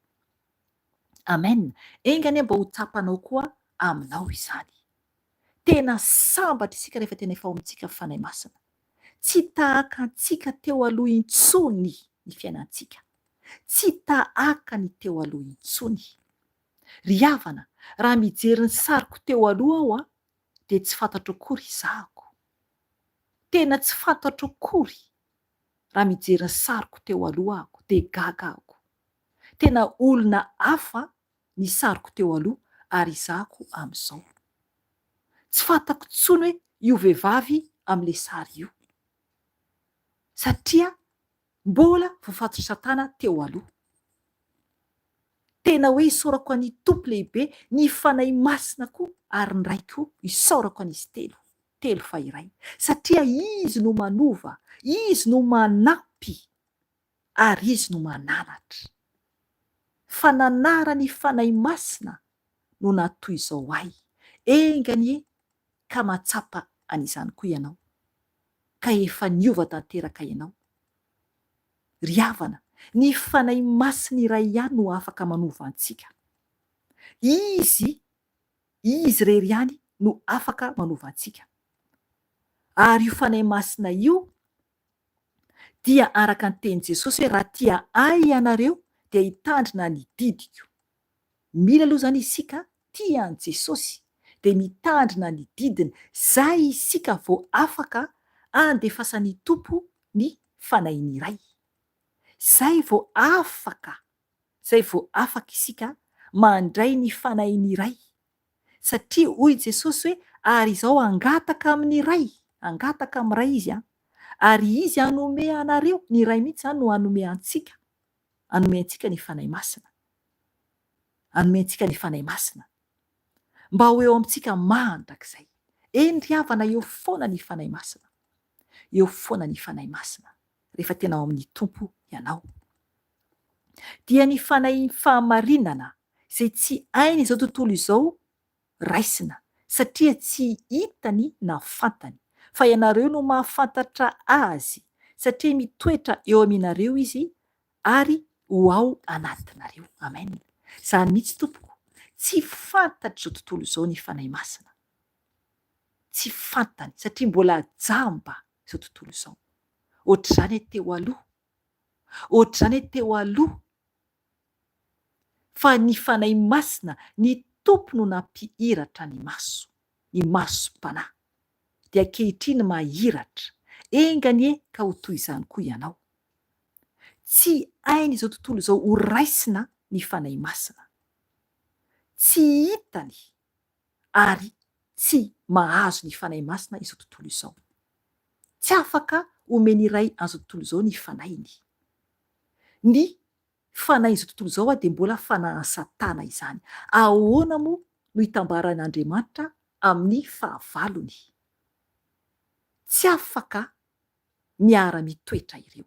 Amen! Enga anie mba ho tsapanao koa aminao izany. Tena sambatra isika rehefa tena efa ao amintsika ny Fanahy Masina. Tsy tahaka antsika teo aloha intsony ny fiainantsika. Tsy tahaka ny teo aloha intsony. Ry havana, raha mijery ny sariko teo aloha aho dia tsy fantatro akory izahako. Tena tsy fantatro akory raha mijery ny sariko teo aloha aho dia gaga aho. Tena olona hafa ny sariko teo aloha ary izahako amin'izao. Tsy fantako intsony hoe io vehivavy amin'ilay sary io. Satria mbola voafatotr'i Satana teo aloha. Tena hoe isaorako an'i Tompo lehibe, ny Fanahy Masina koa ary ny Ray koa, isaorako an'izy telo, telo fa iray. Satria Izy no manova, Izy no manampy ary Izy no mananatra. Fa nanara ny Fanahy Masina no nahatoy izao ahy. Enga anie ka mahatsapa an'izany koa ianao, ka efa niova tanteraka ianao. Ry havana, ny Fanahy Masina iray ihany no afaka manova antsika. Izy, Izy irery ihany no afaka manova antsika. Ary io Fanahy Masina io. Dia araka ny tenin'i Jesosy hoe raha tia Ahy ianareo dia hitandrina ny didiko. Mila aloha izany isika tia an'i Jesosy dia mitandrina ny didiny, zay isika vao afaka andefasan'ny Tompo ny Fanahiny iray. Zay vao afaka, zay vao afaka isika mandray ny Fanahiny iray. Satria hoy Jesosy hoe ary izao hangataka amin'ny Ray, hangataka amin'ny Ray Izy an, ary Izy hanome anareo, ny Ray mihitsy izany no hanome antsika, hanome antsika ny Fanahy Masina. Hanome antsika ny Fanahy Masina. Mba ho eo amintsika mandrakizay. Eny ry havana, eo foana ny Fanahy Masina. Eo foana ny Fanahy Masina rehefa tena ao amin'ny Tompo ianao. Dia ny Fanahin'ny fahamarinana izay tsy hain'izao tontolo izao raisina satria tsy hitany na fantany, fa ianareo no mahafantatra Azy satria mitoetra eo aminareo Izy ary ho ao anatinareo. Amen. Izany mihitsy tompoko. Tsy fantatr'izao tontolo izao ny Fanahy Masina. Tsy fantany satria mbola jamba izao tontolo izao. Ohatr'izany teo aloha. Ohatr'izany teo aloha. Fa ny Fanahy Masina, ny Tompo no nampihiratra ny maso, ny masom-panahy. Dia ankehitriny mahiratra. Enga anie ka ho toy izany koa ianao. Tsy hain'izao tontolo izao ho raisina ny Fanahy Masina. Tsy hitany ary tsy mahazo ny Fanahy Masina izao tontolo izao. Tsy afaka omen'ny Ray an'izao tontolo izao ny Fanahiny. Ny fanahin'izao tontolo izao dia mbola fanahin'i Satana izany. Ahoana moa no hitambaran'Andriamanitra amin'ny fahavalony? Tsy afaka miara-mitoetra ireo.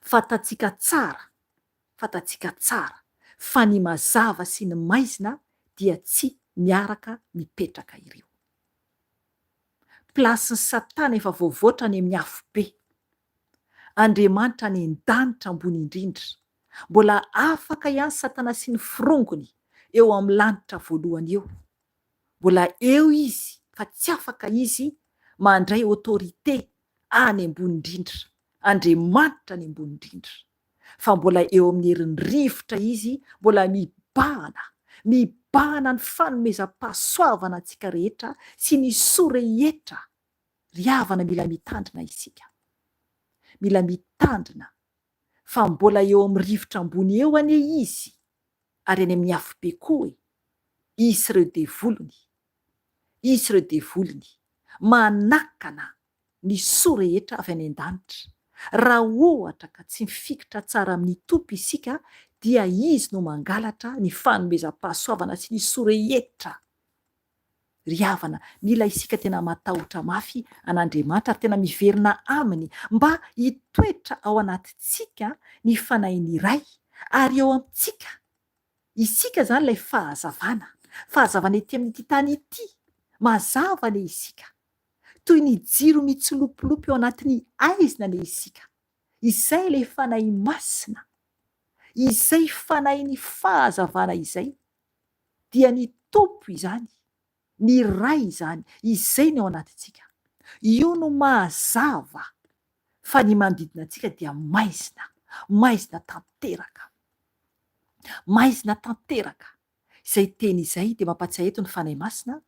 Fantatsika tsara, fantatsika tsara fa ny mazava sy ny maizina dia tsy miaraka mipetraka ireo. Plasin'i Satana efa voavoatra any amin'ny afobe. Andriamanitra any an-danitra ambony indrindra. Mbola afaka ihany Satana sy ny forongony eo amin'ny lanitra voalohany eo. Mbola eo izy fa tsy afaka izy mandray autorité any ambony indrindra, Andriamanitra any ambony indrindra. Fa mbola eo amin'ny herin'ny rivotra izy, mbola mibahana, mibahana ny fanomezam-pahasoavana antsika rehetra sy ny soa rehetra. Ry havana mila mitandrina isika. Mila mitandrina fa mbola eo amin'ny rivotra ambony eo anie izy ary any amin'ny afobe koa e! Izy sy ireo devoliny, izy sy ireo devoliny, manakana ny soa rehetra avy any an-danitra. Raha ohatra ka tsy mifikitra tsara amin'ny Tompo isika dia Izy no mangalatra ny fanomezam-pahasoavana sy ny soa rehetra. Ry havana, mila isika tena matahotra mafy an'Andriamanitra ary tena miverina Aminy mba hitoetra ao anatintsika ny Fanahin'ny Ray ary eo amintsika. Isika izany ilay fahazavana, fahazavana ety amin'ity tany ity. Mazava anie isika. Toy ny jiro mitsilopilopy ao anatin'ny haizina anie isika. Izay ilay Fanahy Masina, izay Fanahin'ny fahazavana izay. dia ny Tompo izany, ny Ray izany, izay ny ao anatintsika. Io no mahazava fa ny manodidina antsika dia maizina, maizina tanteraka. Maizina tanteraka. Izay teny izay dia mampatsiahy eto ny Fanahy Masina,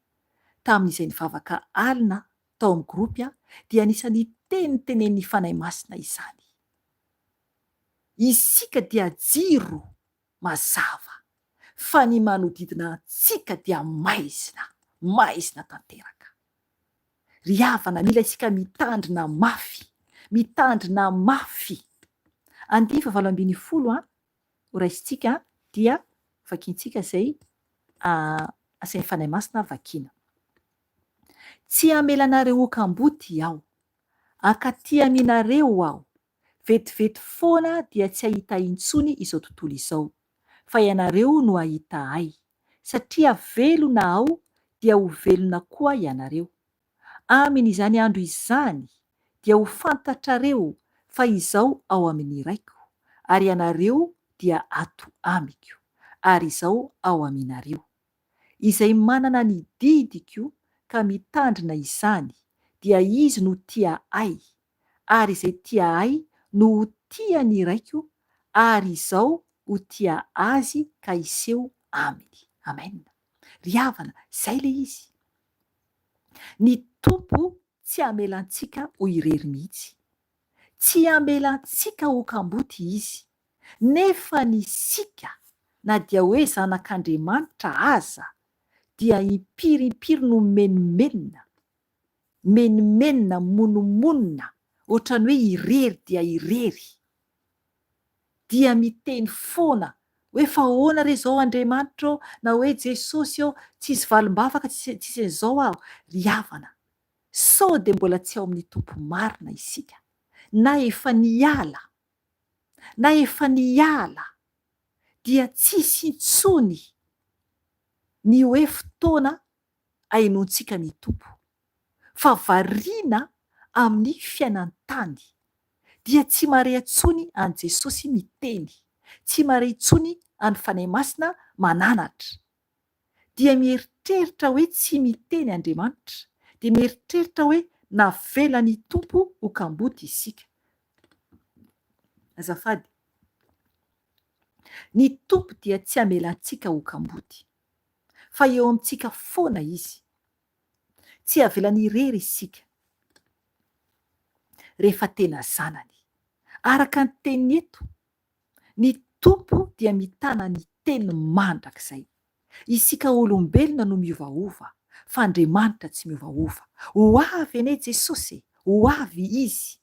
tamin'izay nivavaka alina tao amin'ny groupe aho, dia anisan'ny teny tenenin'ny Fanahy Masina izany. Isika dia jiro mazava fa ny manodidina antsika dia maizina, maizina tanteraka. Ry havana, mila isika mitandrina mafy, mitandrina mafy. Andininy fahavalo 18 an, ho raisintsika dia vakintsika izay asain'ny Fanahy Masina vakiana. Tsy hamela anareo ho kamboty aho, hankaty aminareo aho, Vetivety foana dia tsy hahita intsony izao tontolo izao, fa ianareo no hahita Ahy, satria velona Aho dia ho velona koa ianareo. Amin' izany andro izany dia ho fantatrareo fa Izaho ao amin' ny Raiko, ary ianareo dia ato Amiko, ary Izaho ao aminareo. Izay manana ny didiko ka mitandrina izany, dia izy no tia Ahy. Ary izay tia Ahy no ho tia ny Raiko, ary Izaho ho tia azy ka hiseho aminy. Amen. Ry havana, izay ilay izy. Ny Tompo tsy hamela antsika ho irery mihitsy. Tsy hamela antsika ho kamboty Izy. Nefa ny isika, na dia hoe zanak'Andriamanitra aza, dia impiry impiry no mimenomenona, menomenona, monomonona, ohatran'ny hoe irery dia irery. Dia miteny foana hoe fa ahoana re izao Andriamanitra ô, na hoe Jesosy ô, tsisy valim-bavaka, tsisy an'izao aho. Ry havana, sao dia mbola tsy ao amin'ny Tompo marina isika, na efa niala, na efa niala, dia tsisy intsony ny hoe fotoana ahenoantsika ny Tompo, fa variana amin'ny fiainan-tany, dia tsy mahare intsony an'i Jesosy miteny, tsy mahare intsony an'ny Fanahy Masina mananatra. Dia mieritreritra hoe tsy miteny Andriamanitra, dia mieritreritra hoe navelan'ny Tompo ho kamboty isika. Azafady. Ny Tompo dia tsy hamela antsika ho kamboty. Fa eo amintsika foana Izy. Tsy avelany irery isika rehefa tena zanany. Araka ny teniny eto, ny Tompo dia mitana ny teniny mandrakizay. Isika olombelona no miovaova, fa Andriamanitra tsy miovaova. Ho avy anie Jesosy e! Ho avy Izy.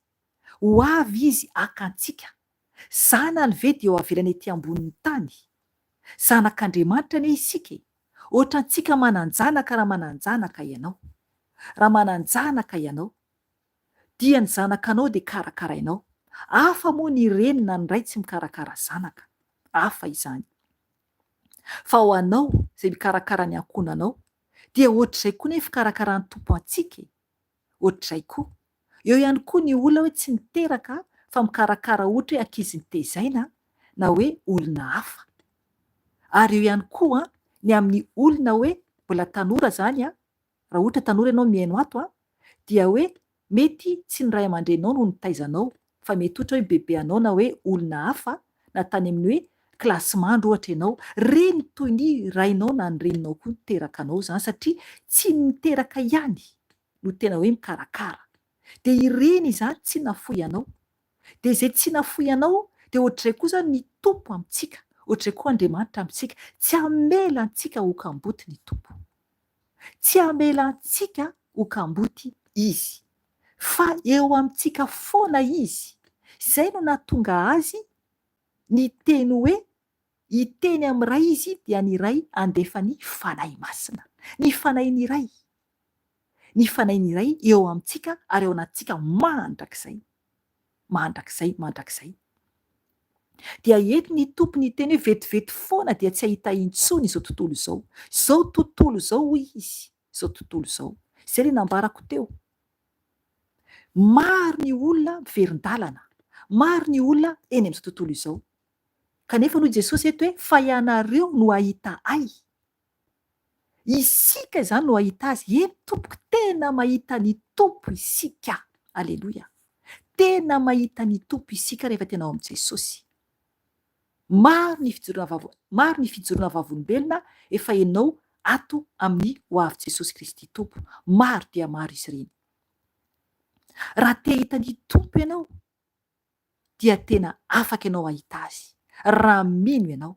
Ho avy Izy haka antsika. Zanany ve dia ho avelany ety ambonin'ny tany? Zanak'Andriamanitra anie isika e! Ohatrantsika manan-janaka raha manan-janaka ianao. Raha manan-janaka ianao, dia ny zanakanao dia karakarainao. Hafa moa ny reny na ny ray tsy mikarakara zanaka. Hafa izany. Fa ho anao izay mikarakara ny ankohonanao, dia ohatr'izay koa anie fikarakaran'ny Tompo antsika e! Ohatr'izay koa. Eo ihany koa ny olona hoe tsy miteraka fa mikarakara ohatra hoe ankizy nitezaina na hoe olona hafa. Ary eo ihany koa ny amin'ny olona hoe mbola tanora izany an, raha ohatra tanora ianao mihaino ato an, dia hoe mety tsy ny ray aman-dreninao no nitaiza anao fa mety ohatra hoe bebe anao na hoe olona hafa na tany amin'ny hoe kilasimandry ohatra ianao, reny toy ny rainao na ny reninao koa niteraka anao izany satria tsy ny niteraka ihany no tena hoe mikarakara. Dia ireny izany tsy nafoy anao. Dia izay tsy nafoy anao dia ohatr'izay koa izany ny Tompo amintsika, ohatr'izay koa Andriamanitra amintsika. Tsy hamela antsika ho kamboty ny Tompo. Tsy hamela antsika ho kamboty Izy. Fa eo amintsika foana Izy. Izay no nahatonga Azy niteny hoe hiteny amin'ny Ray Izy dia ny Ray handefa ny Fanahy Masina. Ny Fanahin'ny Ray. Ny Fanahin'ny Ray eo amintsika ary ao anatintsika mandrakizay. Mandrakizay, mandrakizay. Dia eto ny Tompo niteny hoe vetivety foana dia tsy hahita intsony izao tontolo izao. Izao tontolo izao hoy Izy. Izao tontolo izao. Izay ilay nambarako teo. Maro ny olona miverin-dalana. Maro ny olona eny amin'izao tontolo izao. Kanefa hoy Jesosy eto hoe fa ianareo no hahita Ahy. Isika izany no hahita Azy. Eny tompoko, tena mahita ny Tompo isika. Aleloia. Tena mahita ny Tompo isika rehefa tena ao amin'i Jesosy. Maro ny fijoroana vavo, maro ny fijoroana vavolombelona efa henonao ato amin'ny Ho avy Jesosy Kristy Tompo. Maro dia maro izy ireny. Raha te hahita ny Tompo ianao dia tena afaka ianao hahita Azy, raha mino ianao,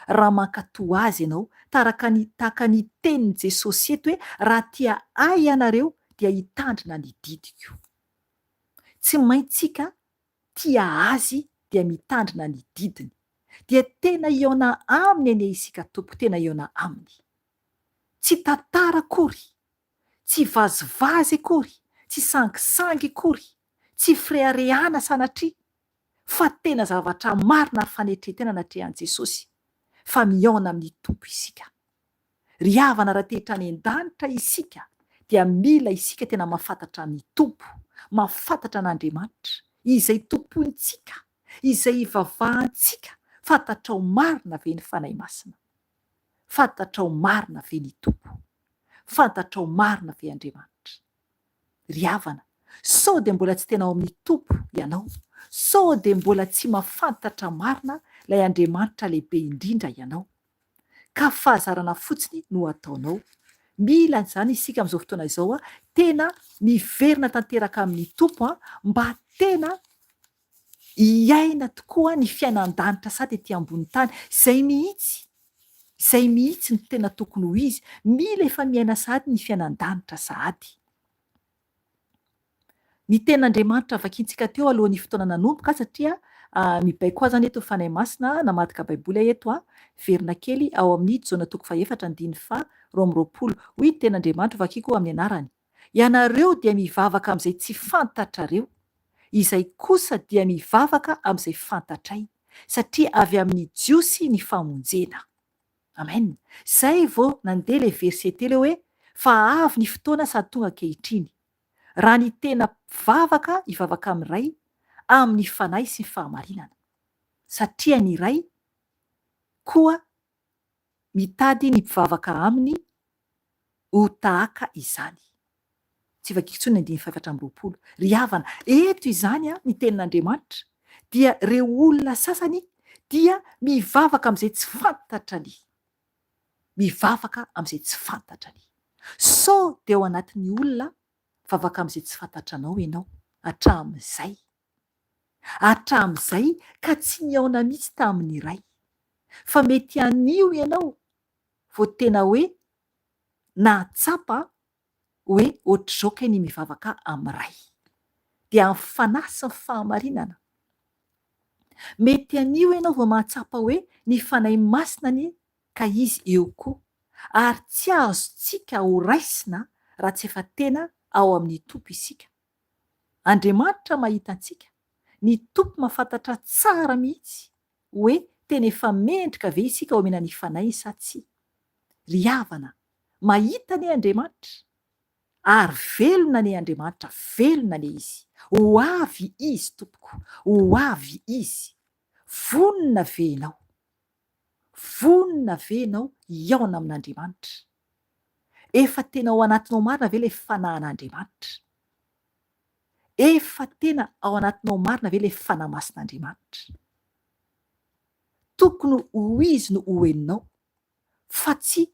raha mankatò Azy ianao, taraka ny, tahaka ny tenin'i Jesosy eto hoe, raha tia Ahy ianareo dia hitandrina ny didiko. Tsy maintsika tia Azy dia mitandrina ny didiny. Dia tena hihaona Aminy anie isika Tompoko, tena hihaona Aminy. Tsy tantara akory, tsy vazivazy akory, tsy sangisangy akory, tsy fireharehana sanatria, fa tena zavatra marina ary fanetren-tena anatrehan'i Jesosy, fa mihaona amin'ny Tompo isika. Ry havana raha te hitra any an-danitra isika dia mila isika tena mahafantatra ny Tompo, mahafantatra an'Andriamanitra, izay tompointsika, izay ivavahantsika, fantatrao marina ve ny Fanahy Masina? Fantatrao marina ve ny Tompo? Fantatrao marina ve Andriamanitra? Ry havana, Sao dia mbola tsy tena ao amin'ny Tompo ianao? Sao dia mbola tsy mahafantatra marina ilay Andriamanitra lehibe indrindra ianao? Ka fahazarana fotsiny no ataonao. Mila an'izany isika amin'izao fotoana izao, tena miverina tanteraka amin'ny Tompo mba tena hiaina tokoa ny fiainan-danitra sady ety ambony tany. Izay mihitsy, izay mihitsy no tena tokony ho izy. Mila efa miaina sahady ny fiainan-danitra sahady. Ny tenin'Andriamanitra vakintsika teo alohan'ny fotoana nanomboka satria mibaiko ahy izany eto ny Fanahy Masina, namadika Baiboly aho eto, verina kely ao amin'ny Jaona toko fahefatra andininy faha 22. Hoy ny tenin'Andriamanitra, vakiko amin'ny anarany, Ianareo dia mivavaka amin'izay tsy fantatrareo, izay kosa dia mivavaka amin'izay fantatray, satria avy amin'ny Jiosy ny famonjena. Amen. Zay vao nandeha le verset teo le hoe fa avy ny fotoana sady tonga ankehitriny. Raha ny tena mpivavaka hivavaka amin'ny Ray amin'ny fanahy sy ny fahamarinana. Satria ny Ray koa mitady ny mpivavaka aminy ho tahaka izany. Tsy vakiko intsony ny andininy fahefatra amby 20. Ry havana, eto izany ny tenin'Andriamanitra dia ireo olona sasany dia mivavaka amin'izay tsy fantatrany. Mivavaka amin'izay tsy fantatrany. Sao dia ao anatin'ny olona vavaka amin'izay tsy fantatranao ianao hatramin'izay. Hatramin'izay ka tsy nihaona mihitsy tamin'ny Ray. Fa mety anio ianao vao tena hoe nahatsapa hoe ohatr'izao kay ny mivavaka amin'ny Ray. Dia amin'ny fanahy sy ny fahamarinana. Mety anio ianao vao mahatsapa hoe ny Fanahy Masina anie ka Izy eo koa. Ary tsy azontsika ho raisina raha tsy efa tena ao amin'ny Tompo isika. Andriamanitra mahita antsika, ny Tompo mahafantatra tsara mihitsy hoe tena efa mendrika ve isika homena ny Fanahiny sa tsia. Ry havana, mahita anie Andriamanitra, ary velona anie Andriamanitra, velona anie Izy. Ho avy Izy, tompoko, ho avy Izy. Vonona ve ianao? Vonona ve ianao hihaona amin'Andriamanitra? Efa tena ao anatinao marina ve ilay fanahin'Andriamanitra? Efa tena ao anatinao marina ve ilay Fanahy Masin'Andriamanitra? Tokony ho Izy no ho henonao fa tsy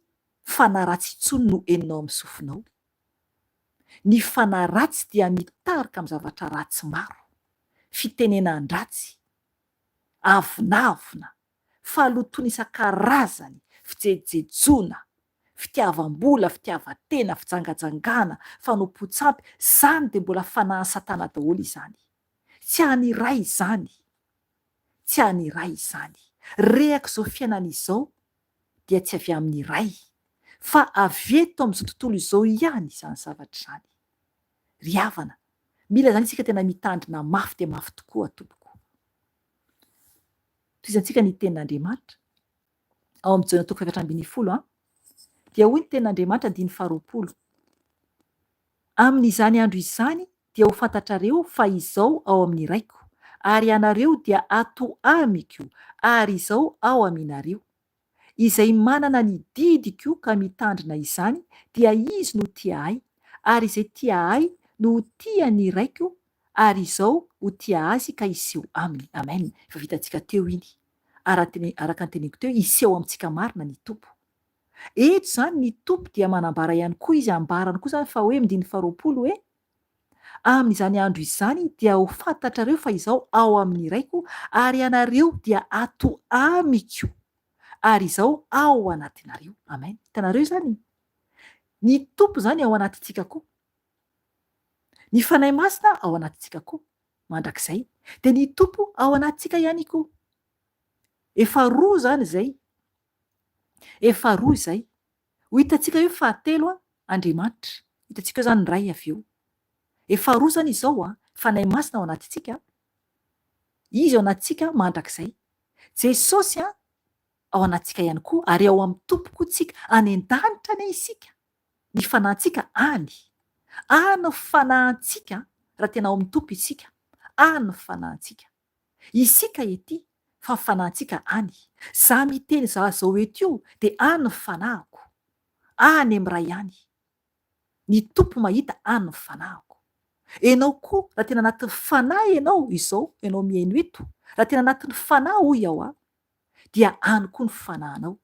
fanahy ratsy intsony no henonao amin'ny sofinao. Ny fanahy ratsy dia mitarika amin'ny zavatra ratsy maro, fitenenan-dratsy, avonavona, fahalotoana isan-karazany, fijejojejoana, fitiavam-bola, fitiavan-tena, fijangajangana, fanompoan-tsampy, izany dia mbola fanahin'i Satana daholo izany. Tsy an'ny Ray izany. Tsy an'ny Ray izany. Rehaka izao fiainana izao dia tsy avy amin'ny Ray, fa avy eto amin'izao tontolo izao ihany izany zavatra izany. Ry havana, mila izany isika tena mitandrina mafy dia mafy tokoa tompoko. Tohizantsika ny tenin'Andriamanitra. Ao amin'ny Jaona toko 14 an, dia hoy ny tenin'Andriamanitra andininy faharoapolo, Amin'izany andro izany dia ho fantatrareo fa Izao ao amin'ny Raiko, ary ianareo dia ato Amiko, ary Izao ao aminareo. Izay manana ny didiko ka mitandrina izany dia izy no tia Ahy, ary izay tia Ahy no ho tia ny Raiko, ary Izao ho tia azy ka hiseho aminy. Amen. Efa vitantsika teo iny. Araka ny teneniko teo, hiseho amintsika marina ny Tompo. Eto izany ny Tompo dia manambara ihany koa Izy, ambarany koa izany fa hoe andininy faharoapolo hoe, Amin'izany andro izany dia ho fantatrareo fa Izaho ao amin'ny Raiko, ary ianareo dia ato Amiko, ary Izaho ao anatinareo. Amen. Hitanareo izany? Ny Tompo izany ao anatintsika koa. Ny Fanahy Masina ao anatintsika koa, mandrakizay. Dia ny Tompo ao anatintsika ihany koa. Efa roa izany izay. Efa roa izay. Ho hitantsika eo fahatelo an, Andriamanitra. Hitantsika eo izany ny Ray avy eo. Efa roa izany izao an, Fanahy Masina ao anatintsika, Izy ao anatintsika mandrakizay. Jesosy an, ao anatintsika ihany koa, ary ao amin'ny Tompo koa tsika. Any an-danitra anie isika. Ny fanahintsika any. Any ny fanahintsika raha tena ao amin'ny Tompo isika. Any ny fanahintsika. Isika ety fa ny fanahintsika any. Za miteny za zao eto io dia any ny fanahiko. Any amin'ny Ray any. Ny Tompo mahita any ny fanahiko. Enao koa raha tena anatin'ny fanahy enao izao enao mihaino eto, raha tena anatin'ny fanahy hoy aho a, dia any koa ny fanahinao.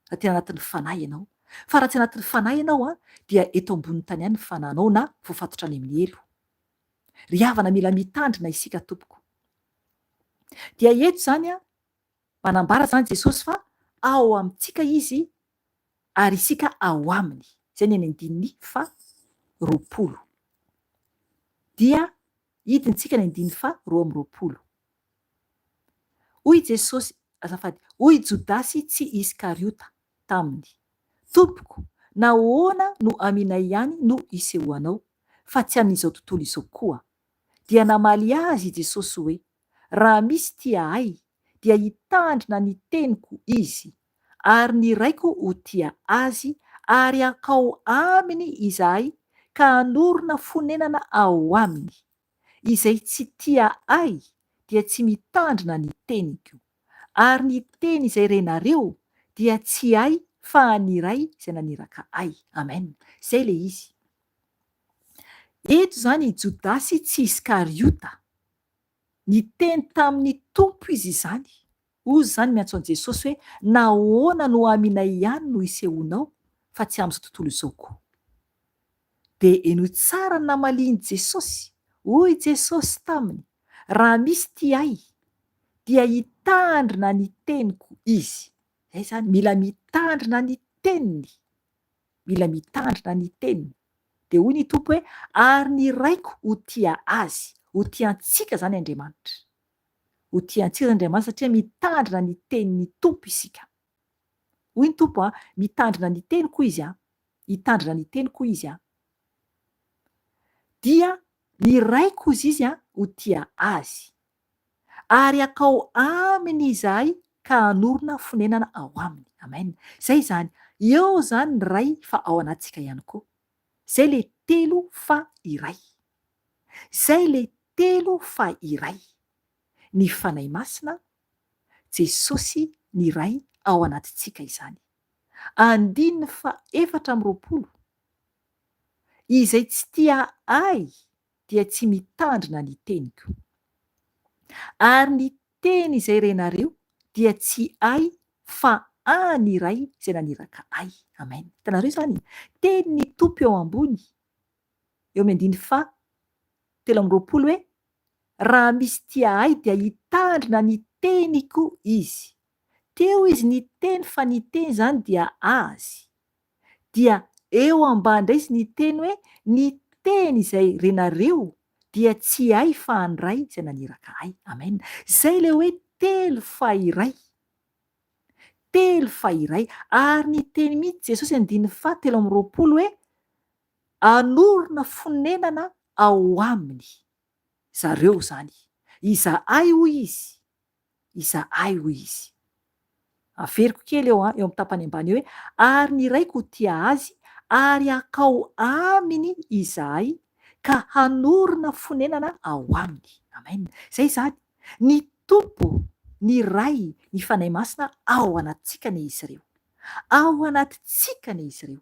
Raha tena anatin'ny fanahy ianao. Fa raha tsy anatin'ny fanahy ianao a, dia eto ambonin'ny tany ihany ny fanahinao na voafatotra any amin'ny helo. Ry havana mila mitandrina isika tompoko. Dia eto izany a, manambara izany Jesosy fa ao amintsika Izy ary isika ao Aminy. Izay ny any andininy faha 20. Dia hidintsika ny andininy faha 22. Hoy Jesosy, azafady, hoy Jodasy tsy Iskariota taminy, Tompoko, nahoana no aminay ihany no isehoanao, fa tsy amin'izao tontolo izao koa? Dia namaly azy i Jesosy hoe, Raha misy tia Ahy, dia hitandrina ny teniko izy, ary ny Raiko ho tia azy, ary hankao aminy izahay ka hanorina fonenana ao aminy. Izay tsy tia Ahy dia tsy mitandrina ny teniko. Ary ny teny izay renareo dia tsy Ahy fa an'ny Ray izay naniraka Ahy. Amen. Izay ilay izy. Eto izany i Jodasy tsy Iskariota. Niteny tamin'ny Tompo izy izany. Hozy izany miantso an'i Jesosy hoe, Nahoana no aminay ihany no isehoanao fa tsy amin'izao tontolo izao koa? Dia henoy tsara ny namalian'i Jesosy. Hoy Jesosy taminy, Raha misy tia Ahy, dia hitandrina ny teniko izy. Izay izany, mila mitandrina ny teniny. Mila mitandrina ny teniny. Dia hoy ny Tompo hoe, Ary ny Raiko ho tia azy. Ho tia antsika izany Andriamanitra. Ho tia antsika izany Andriamanitra satria mitandrina ny tenin'ny Tompo isika. Hoy ny Tompo an, mitandrina ny teniko izy an, hitandrina ny teniko izy an. Dia ny Raiko hozy izy an ho tia azy. Ary hakao aminy izahay ka hanorina fonenana ao aminy. Amen. Izay izany. Eo izany ny Ray fa ao anatintsika ihany koa. Izay ilay telo fa iray. Izay ilay telo fa iray. Ny Fanahy Masina, Jesosy ny Ray ao anatintsika izany. Andininy faha 24, Izay tsy tia Ahy dia tsy mitandrina ny teniko. Ary ny teny izay renareo dia tsy Ahy fa an' ny Ray izay naniraka Ahy. Amen. Hitanareo izany? Tenin'ny Tompo eo ambony, eo amin'ny andininy faha 23 hoe, Raha misy tia Ahy dia hitandrina ny teniko izy. Teo izy niteny fa ny teny izany dia azy. Dia eo ambany indray izy niteny hoe ny teny izay renareo dia tsy ahy fa an'ny Ray izay naniraka ahy. Amen. Izay ilay hoe telo fa iray. Telo fa iray. Ary niteny mihitsy Jesosy andininy faha 23 hoe hanorina fonenana ao aminy zareo izany. Izahay hoy izy Izahay, hoy izy. Averiko kely eo an, eo amin'ny tapany ambany eo hoe, ary ny Raiko ho tia azy, ary hakao aminy izahay, ka hanorina fonenana ao aminy. Amen. Izay izany. Ny Tompo, ny Ray, ny Fanahy Masina ao anatintsika anie izy ireo. Ao anatintsika anie izy ireo.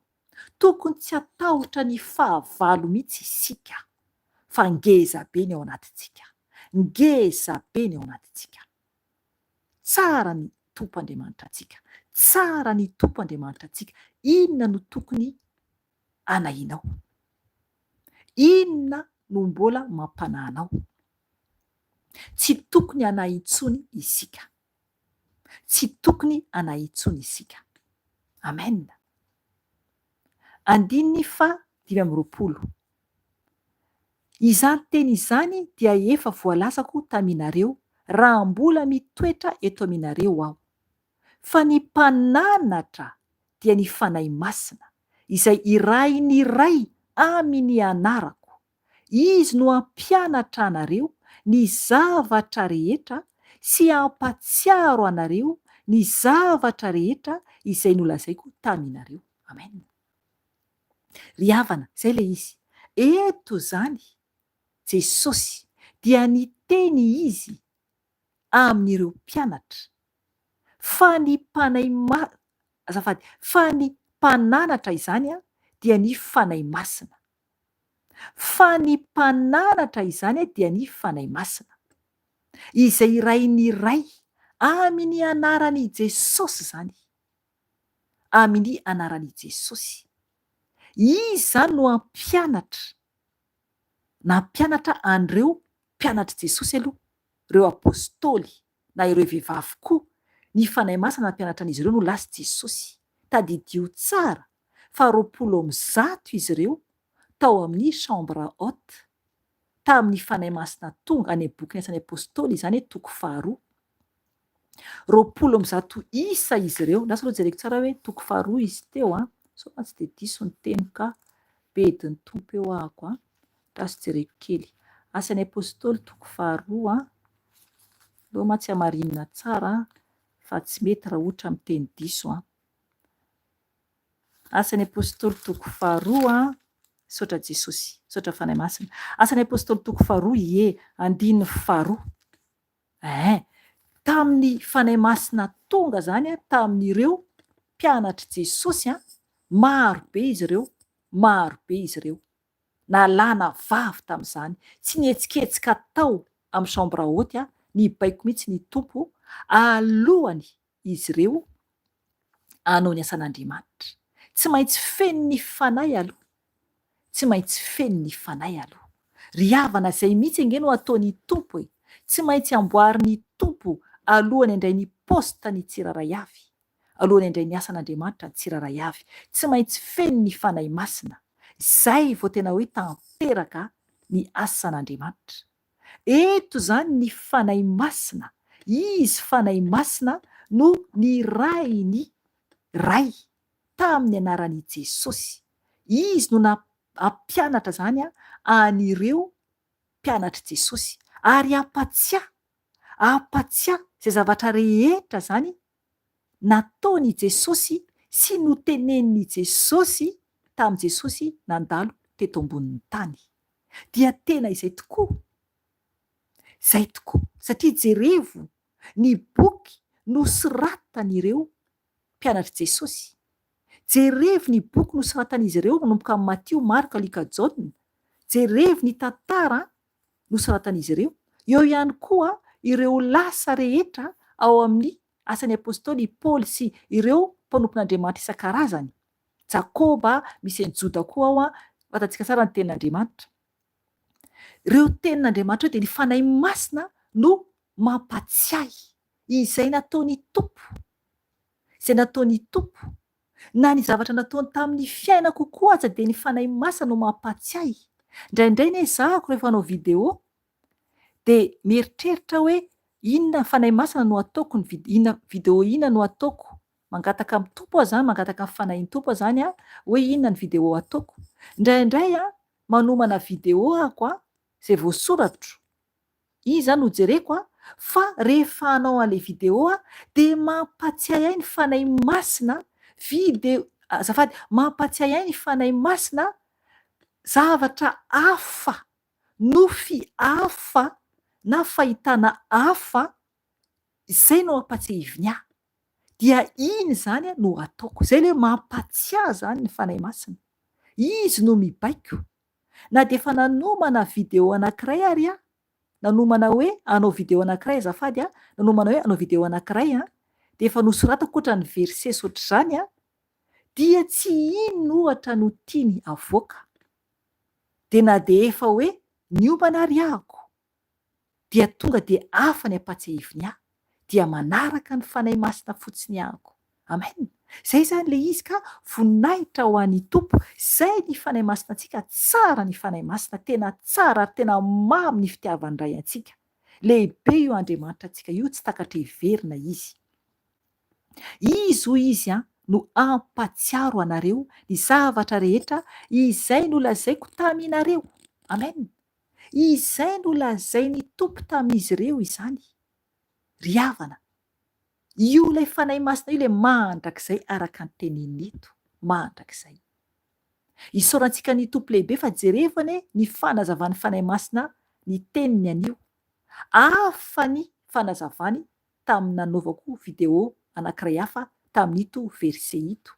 Tokony tsy hatahotra ny fahavalo mihitsy isika fa ngeza be ny ao anatintsika. Ngeza be ny ao anatintsika. Tsara ny Tompo Andriamanitra antsika. Tsara ny Tompo Andriamanitra antsika. Inona no tokony anahinao? Inona no mbola mampanahy anao? Tsy tokony hanahy intsony isika. Tsy tokony hanahy intsony isika. Amen. Andininy faha 25. Izany teny izany dia efa voalazako taminareo raha mbola mitoetra eto aminareo aho. Fa ny Mpananatra dia ny Fanahy Masina, izay irahin'ny Ray amin'ny anarako, Izy no hampianatra anareo ny zavatra rehetra sy hampatsiaro anareo ny zavatra rehetra izay nolazaiko taminareo. Amen. Ry havana, izay ilay izy. Eto izany, Jesosy dia niteny Izy amin'ireo mpianatra fa ny Mpanahy azafady, fa ny Mpananatra izany dia ny Fanahy Masina. Fa ny mpananatra izany dia ny Fanahy Masina, izay irahin'ny Ray amin' anaran' i Jesosy izany. Amin' ny anaran' i Jesosy. Izy izany no hampianatra, nampianatra an'ireo mpianatr'i Jesosy aloha, ireo apostoly na ireo vehivavy koa, ny Fanahy Masina nampianatra an'izy ireo no lasa Jesosy. Tadidio tsara fa 120 izy ireo tao amin'ny chambre haute, tamin'ny Fanahy Masina tonga, any amin'ny bokin'ny Asan'ny Apostoly izany toko faharoa. 120 isa izy ireo, lasa aloha jereko tsara hoe toko faharoa izy teo an, sao mantsy dia diso ny teniko ka, bedin'ny Tompo eo ahako an, lasa jereko kely. Asan'ny Apostoly toko faharoa an, aleo mantsy hamarinina tsara fa tsy mety raha ohatra miteny diso an. Asan'ny Apostoly toko faharoa, Misaotra Jesosy, misaotra Fanahy Masina. Asan'ny Apostoly toko faharoa, ie, andininy faharoa. Eeh, tamin'ny Fanahy Masina tonga izany tamin'ireo mpianatr'i Jesosy an, maro be izy ireo, maro be izy ireo. Nalana vavy tamin'izany, tsy nihetsiketsika tao amin'ny chambre haute an, nibaiko mihitsy ny Tompo alohany izy ireo hanao ny asan'Andriamanitra. Tsy maintsy feno ny Fanahy aloha. Tsy maintsy feno ny Fanahy aloha. Ry havana, izay mihitsy ange no ataon'ny Tompo e! Tsy maintsy amboarin'ny Tompo alohan'ny handray ny poste ny tsirairay avy. Alohan'ny handray ny asan'Andriamanitra ny tsirairay avy. Tsy maintsy feno ny Fanahy Masina. Izay vao tena hoe tanteraka ny asan'Andriamanitra. Eto izany ny Fanahy Masina, Izy Fanahy Masina no nirahin'ny Ray tamin'ny anaran'i Jesosy. Izy no nampianatra izany an'ireo mpianatr'i Jesosy ary hampatsiahy, hampatsiahy izay zavatra rehetra izany nataon'i Jesosy sy notenenin'i Jesosy tamin'i Jesosy nandalo teto ambonin'ny tany. Dia tena izay tokoa, izay tokoa, satria jerevo ny boky nosoratan'ireo mpianatr'i Jesosy. Jerevo ny boky nosoratan'izy ireo manomboka amin'i Matio, Marka, Lioka, Jaona. Jerevo ny tantara nosoratan'izy ireo. Eo ihany koa ireo lasa rehetra ao amin'ny Asan'ny Apostoly, i Paoly sy ireo mpanompon'Andriamanitra isan-karazany. Jakoba, misy an'i Joda koa ao an, fantatsika tsara ny tenin'Andriamanitra. Ireo tenin'Andriamanitra ireo dia ny Fanahy Masina no mampatsiahy izay nataon'ny Tompo, izay nataon'ny Tompo. Na ny zavatra nataony tamin'ny fiainako koa aza dia ny Fanahy Masina no mampatsiahy. Indraindray anie zahako rehefa hanao vidéo dia mieritreritra hoe inona Fanahy Masina no ataoko ny vid- inona vidéo inona no ataoko. Mangataka amin'ny Tompo aho zany, mangataka ny Fanahin'ny Tompo aho zany an, hoe inona ny vidéo ataoko. Indraindray an, manomana vidéo ahako an, izay voasoratro, iny zany no jereko an, fa rehefa hanao an'ilay vidéo aho dia mampatsiahy ahy ny Fanahy Masina, vidéo, azafady, mampatsiahy ahy ny Fanahy Masina zavatra hafa, nofy hafa na fahitana hafa, izay no ampatsiahiviny ahy. Dia iny izany no ataoko. Izay ilay hoe mampatsiahy izany ny Fanahy Masina. Izy no mibaiko. Na dia efa nanomana vidéo anankiray ary aho, nanomana hoe hanao vidéo anankiray azafady an, nanomana hoe hanao vidéo anankiray an, dia efa nosoratako ohatran'ny versets ohatr'izany an, dia tsy iny ohatra no tiany avoaka. Dia na dia efa hoe niomana ary ahako, dia tonga dia hafa ny ampatsiahiviny ahy, dia manaraka ny Fanahy Masina fotsiny ahako. Amen! Zay zany le izy ka voninahitra ho an'i Tompo, zay ny Fanahy Masina antsika, tsara ny Fanahy Masina, tena tsara ary tena mamy ny fitiavan'ny Ray antsika. Lehibe io Andriamanitra antsika io, tsy takatra heverina Izy. Izy hoy Izy an, no hampatsiaro anareo ny zavatra rehetra izay nolazaiko taminareo. Amen! Izay nolazain'ny Tompo tamin'izy ireo izany, ry havana. Io ilay Fanahy Masina io ilay mandrakizay araka ny teniny eto, mandrakizay. Isaorantsika ny Tompo lehibe fa jerevo anie ny fanazavan'ny Fanahy Masina ny teniny anio. Hafa ny fanazavany tamin'ny nanaovako vidéo anankiray hafa tamin'ito verset ito.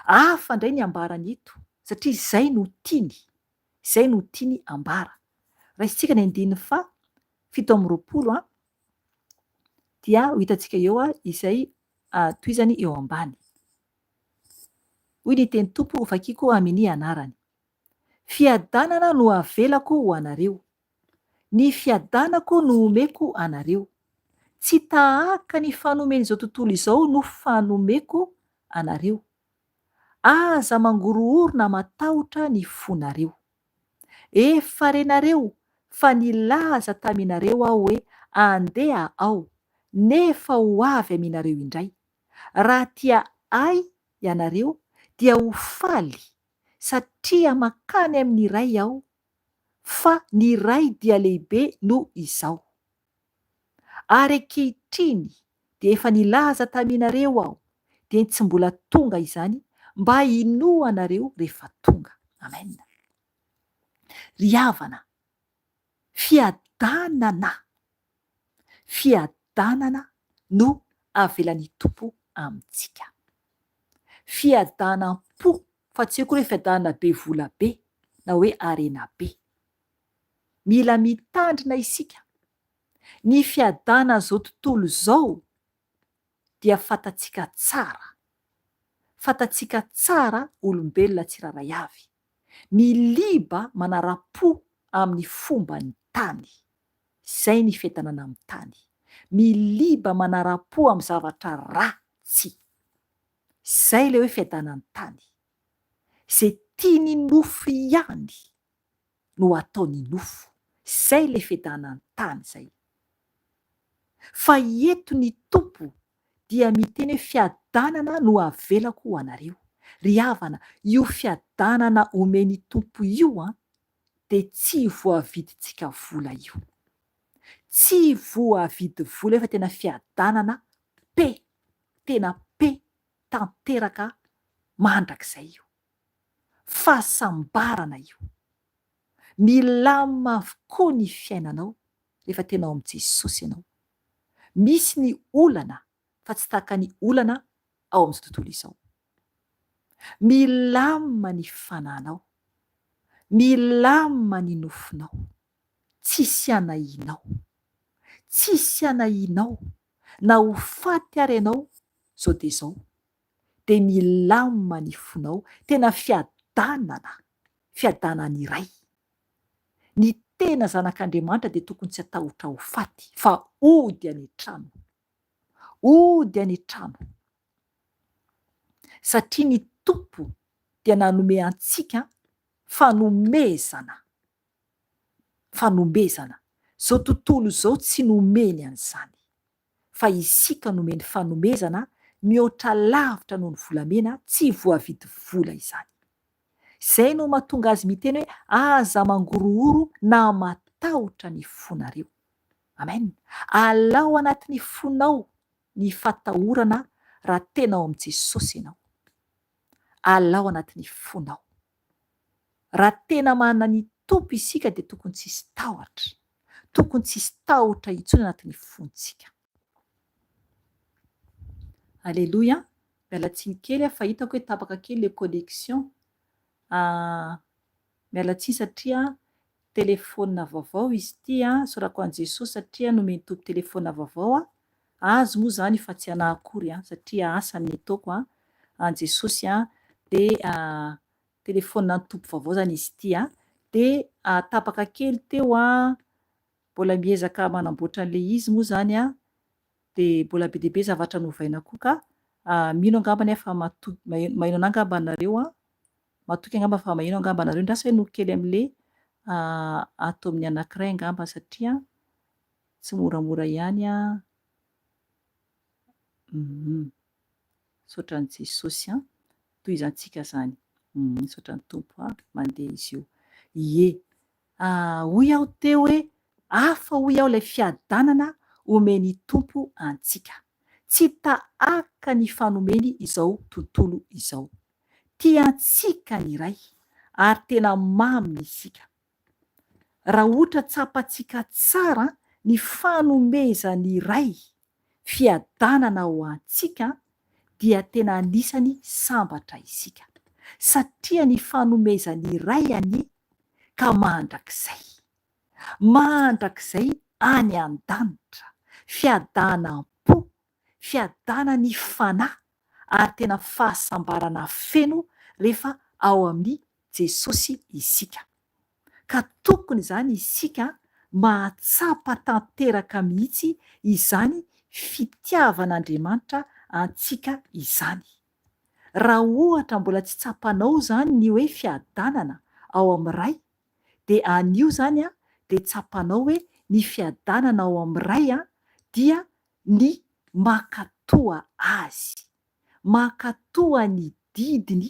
Hafa indray ny ambarany eto satria izay no tiany. Izay no tiany ambara. Raisintsika ny andininy faha 27 a, dia ho hitantsika eo izay tohizany eo ambany. Hoy ny teny Tompo hovakiko amin' anarany. Fiadanana no avelako ho anareo. Ny fiadanako no omeko anareo. Tsy tahaka ny fanomen'izao tontolo izao no fanomeko anareo. Aza mangorohoro na matahotra ny fonareo. Efa renareo fa nilaza taminareo aho hoe andeha aho, nefa ho avy aminareo indray. Raha tia ahy ianareo dia ho faly satria mankany amin'ny Ray aho, fa ny Ray dia lehibe noho izaho. Ary ankehitriny dia efa nilaza taminareo aho, dia tsy mbola tonga izany, mba hinoanareo rehefa tonga. Amen. Ry havana, fiadanana, fiadanana no avelan'ny Tompo amintsika. Fiadanam-po, fa tsy hoe koa hoe fiadanana be vola be, na hoe harena be. Mila mitandrina isika. Ny fiadanan'izao tontolo izao dia fantatsika tsara, fantatsika tsara olombelona tsirairay avy, miliba manara-po amin'ny fomban'ny tany. Izay ny fiadanana amin'ny tany. Miliba manara-po amin'ny zavatra ratsy. Izay ilay hoe fiadanan'ny tany. Izay tian'ny nofo ihany no ataon'ny nofo. Izay ilay fiadanan'ny tany izay. Fa eto ny Tompo dia miteny hoe fiadanana no avelako ho anareo. Ry havana, io fiadanana omen'ny Tompo io an, dia tsy voavidintsika vola io. Tsy voavidy vola io fa tena fiadanana paix, tena paix tanteraka mandrakizay io. Fahasambarana io. Milamina avokoa ny fiainanao rehefa tena ao amin'i Jesosy ianao. Misy ny olana fa tsy tahaka ny olana ao amin'izao tontolo izao. Milamina ny fanahinao. Milamina ny nofonao. Tsisy anahianao. Tsisy anahianao. Na ho faty ary ianao zao dia izao. Dia milamina ny fonao. Tena fiadanana. Fiadanana iray. Ny tena zanak'Andriamanitra dia tokony tsy hatahotra ho faty fa hody any an-trano. Hody any an-trano. Satria ny Tompo dia nanome antsika fanomezana. Fanomezana. Izao tontolo izao tsy nomeny an'izany. Fa isika nomeny fanomezana mihoatra lavitra noho ny volamena tsy voavidy vola izany. Izay no mahatonga azy miteny hoe aza mangorohoro na matahotra ny fonareo. Amen. Alao anatin'ny fonao ny fatahorana raha tena ao amin'i Jesosy ianao. Alao anatin'ny fonao. Raha tena manana ny Tompo isika dia tokony tsy hisy tahotra. Tokony tsy hisy tahotra intsony anatin'ny fontsika. Aleloia. Miala tsiny kely aho fa hitako hoe tapaka kely le connexion. Ah, miala tsiny satria telephone vaovao izy ity an, isaorako an'i Jesosy satria nomen'ny Tompo telephone vaovao aho, azy moa izany io fa tsy anah akory an, satria asa ny nataoko an, an'i Jesosy an, dia telephone an'ny Tompo vaovao izany izy ity an, dia tapaka kely teo an, mbola miezaka manamboatra an'ilay izy moa izany an, dia mbola be dia be zavatra novaina koa ka mino angambany aho fa matoky, maheno anah angamba nareo an, matoky angamba fa maheno angamba nareo, ndraso hoe noko kely amle ato amin'ny anakiray angamba satria tsy moramora ihany an, humm misaotra an'i Jesosy an, tohizantsika zany, humm misaotra ny Tompo an, mandeha izy io, ie hoy aho teo hoe hafa hoy aho ilay fiadanana omen'ny Tompo antsika, tsy tahaka ny fanomeny izao tontolo izao. Tia antsika ny Ray ary tena maminy isika. Raha ohatra tsapantsika tsara ny fanomezan'ny Ray fiadanana ho antsika dia tena anisany sambatra isika. Satria ny fanomezan'ny Ray anie. Ka mandrakizay. Mandrakizay any an-danitra. Fiadanam-po, fiadanan'ny fanahy ary tena fahasambarana feno rehefa ao amin'i Jesosy isika. Ka tokony izany isika mahatsapa tanteraka mihitsy izany fitiavan'Andriamanitra antsika izany. Raha ohatra mbola tsy tsapanao izany ny hoe fiadanana ao amin'ny Ray dia anio izany dia tsapanao hoe ny fiadanana ao amin'ny Ray dia ny mankatoa Azy, mankatoa ny didiny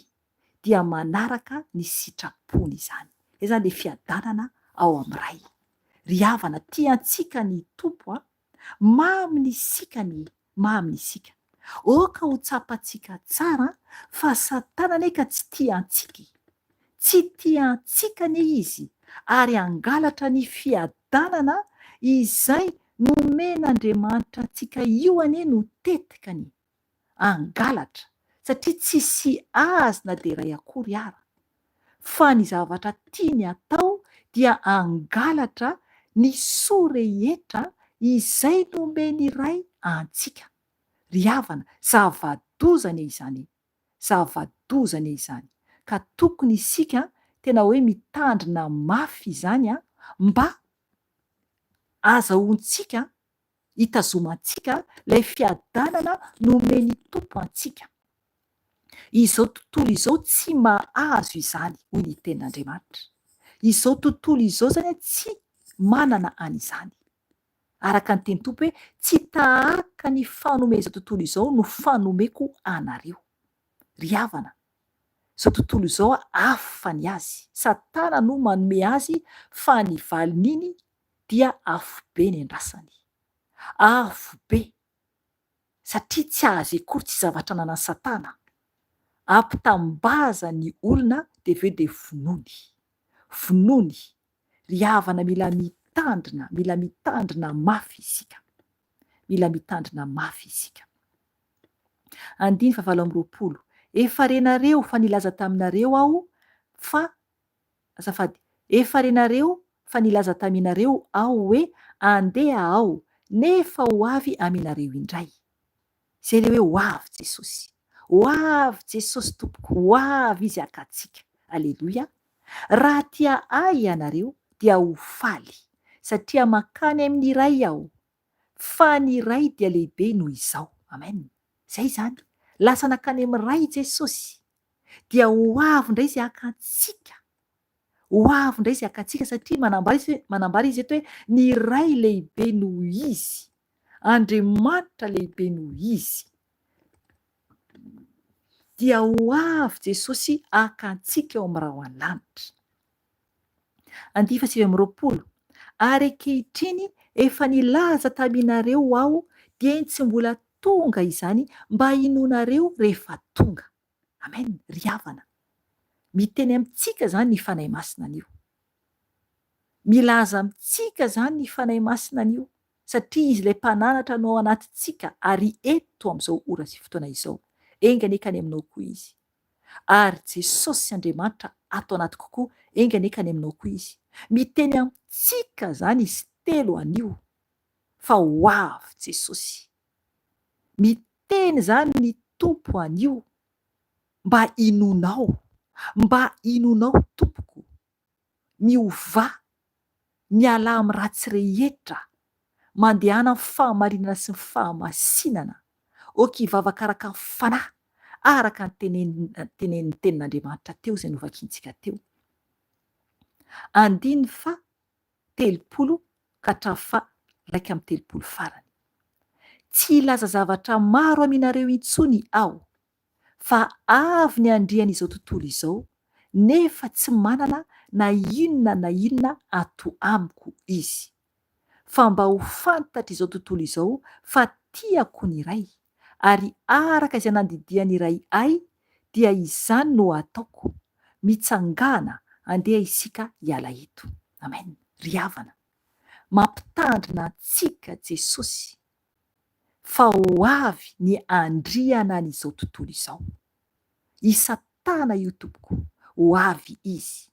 dia manaraka ny sitrapony izany. Izay izany ilay fiadanana ao amin'ny Ray. Ry havana, tia antsika ny Tompo an! Maminy isika ny Mamy isika. Aoka ho tsapantsika tsara fa Satana anie ka tsy tia antsika e! Tsy tia antsika anie izy ary hangalatra ny fiadanana izay nomen'Andriamanitra antsika io anie no tetikany. Hangalatra satria tsisy azy na dia iray akory ara. Fa ny zavatra tiany atao dia hangalatra ny soa rehetra izay nomen'ny Ray antsika. Ry havana, zava-doza anie izany e! Zava-doza anie izany! Ka tokony isika tena hoe mitandrina mafy izany mba azahoantsika, hitazomantsika ilay fiadanana nomen'ny Tompo antsika. Izao tontolo izao tsy mahazo izany, hoy ny Tenin'Andriamanitra. Izao tontolo izao izany tsy manana an'izany. Araka ny tenin'ny Tompo hoe, Tsy tahaka ny fanomen'izao tontolo izao no fanomeko anareo. Ry havana, izao tontolo izao hafa ny azy. Satana no manome azy fa ny valin'iny dia afobe ny andrasany. Afobe! satria tsy azy akory tsy zavatra ananan'i satana, ampitambaza ny olona de avy eo de vonoiny, vonoiny, ry havana mila mitandrina, mila mitandrina mafy isika, mila mitandrina mafy isika. Andiny fahavalo amby 20, efa renareo fa nilaza taminareo aho fa Azafady, efa renareo fa nilaza taminareo aho hoe andeha aho nefa ho avy aminareo indray. Izay ilay hoe ho avy Jesosy. Ho avy Jesosy tompoko, ho avy Izy haka antsika. Aleloia. Raha tia ahy ianareo dia ho faly, satria mankany amin'ny Ray aho, fa ny Ray dia lehibe noho izaho. Amen. Izay izany. Lasa nankany amin'ny Ray Jesosy. dia ho avy indray izy haka antsika. Ho avy indray izy haka antsika satria manambara izy manambara izy eto hoe ny Ray lehibe noho izy. Andriamanitra lehibe noho izy. Dia ho avy Jesosy haka antsika eo amin'ny rahona lanitra. Andihy faha 29, Ary ankehitriny efa nilaza taminareo Aho dieny tsy mbola tonga izany mba hinoanareo rehefa tonga. Amen ry havana. Miteny amintsika izany ny Fanahy Masina anio. Milaza amintsika izany ny Fanahy Masina anio satria Izy ilay mpananatra no ao anatintsika ary eto amin'izao ora sy fotoana izao. Enga anie ka any aminao koa Izy. Ary Jesosy Andriamanitra ato anatiko koa, enga anie ka any aminao koa Izy. Miteny amintsika izany Izy telo anio fa ho avy Jesosy. Miteny izany ny Tompo anio mba hinoanao, mba hinoanao tompoko. Miovà, mialà amin'ny ratsy rehetra, mandehana amin'ny fahamarinana sy ny fahamasinana, ok hivavaka araka ny fanahy, araka ny tenenin'ny tenin'Andriamanitra teo izay novakintsika teo. Andininy faha 30 ka hatramin'ny faha 31 farany. Tsy hilaza zavatra maro aminareo intsony aho, fa avy ny andrian'izao tontolo izao, nefa tsy manana na inona na inona ato amiko izy. Fa mba ho fantatr'izao tontolo izao fa tiako ny Ray, ary araka izay nandidian'ny Ray ahy, dia izany no ataoko. Mitsangàna, andeha isika hiala eto. Amen. Ry havana, mampitandrina antsika Jesosy fa ho avy ny andrianan'izao tontolo izao. I Satana io tompoko, ho avy izy.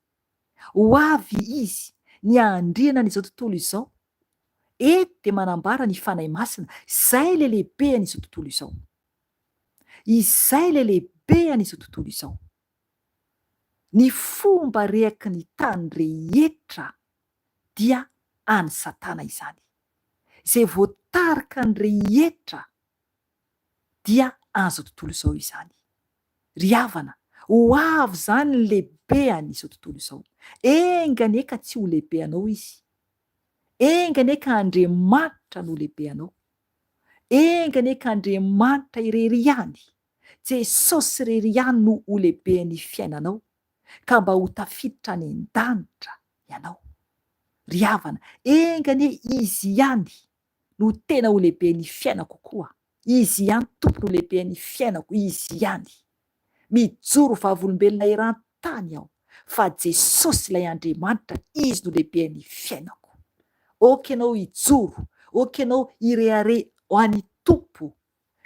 Ho avy Izy, ny hahandriana an'izao tontolo izao. Eto dia manambara ny Fanahy Masina, izay ilay lehibe an'izao tontolo izao. Izay ilay lehibe an'izao tontolo izao. Ny fomba rehaky ny tany rehetra dia an'i Satana izany. Izay voatarika ny rehetra dia an'izao tontolo izao izany. Ry havana, ho avy izany ny lehibe an'izao tontolo izao. Enga anie ka tsy ho lehibe anao izy. Enga anie ka Andriamanitra no lehibe anao. Enga anie ka Andriamanitra irery ihany Jesosy irery ihany no ho lehiben'ny fiainanao ka mba ho tafiditra any an-danitra ianao. Ry havana, enga anie Izy ihany no tena ho lehiben'ny fiainako koa. Izy ihany Tompo no lehiben'ny fiainako, Izy ihany. Mijoro vavolombelona eran-tany aho fa Jesosy ilay Andriamanitra, Izy no lehiben'ny fiainako. Ok ianao hijoro, ok ianao hirehareha ho an'ny Tompo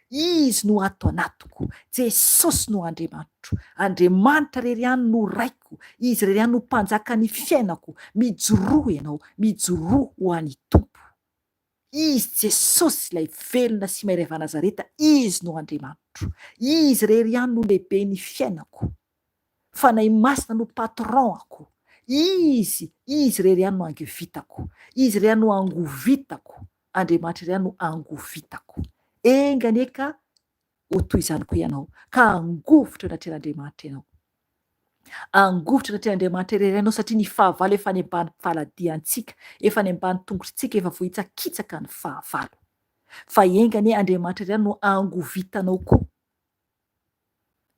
Izy no ato anatiko, Jesosy no Andriamanitro, Andriamanitra irery ihany no Raiko, Izy irery ihany no Mpanjakan'ny fiainako, mijoroa ianao, mijoroa ho an'i Tompo. Izy Jesosy ilay velona sy mahery avy Nazareta, Izy no Andriamanitro, Izy irery ihany no lehiben'ny fiainako, Fanahy Masina no patron-ako, Izy, Izy irery ihany no angovitako, Izy irery ihany no angovitako, Andriamanitra irery ihany no angovitako. Enga anie ka ho toy izany koa ianao, ka hangovitra eo anatrehan'Andriamanitra ianao. Hangovitra eo anatrehan'Andriamanitra irery ianao satria ny fahavalo efa any ambany faladiantsika, efa any ambany tongotritsika, efa voahitsakitsaka ny fahavalo. Fa enga anie Andriamanitra irery ihany no hangovitanao koa.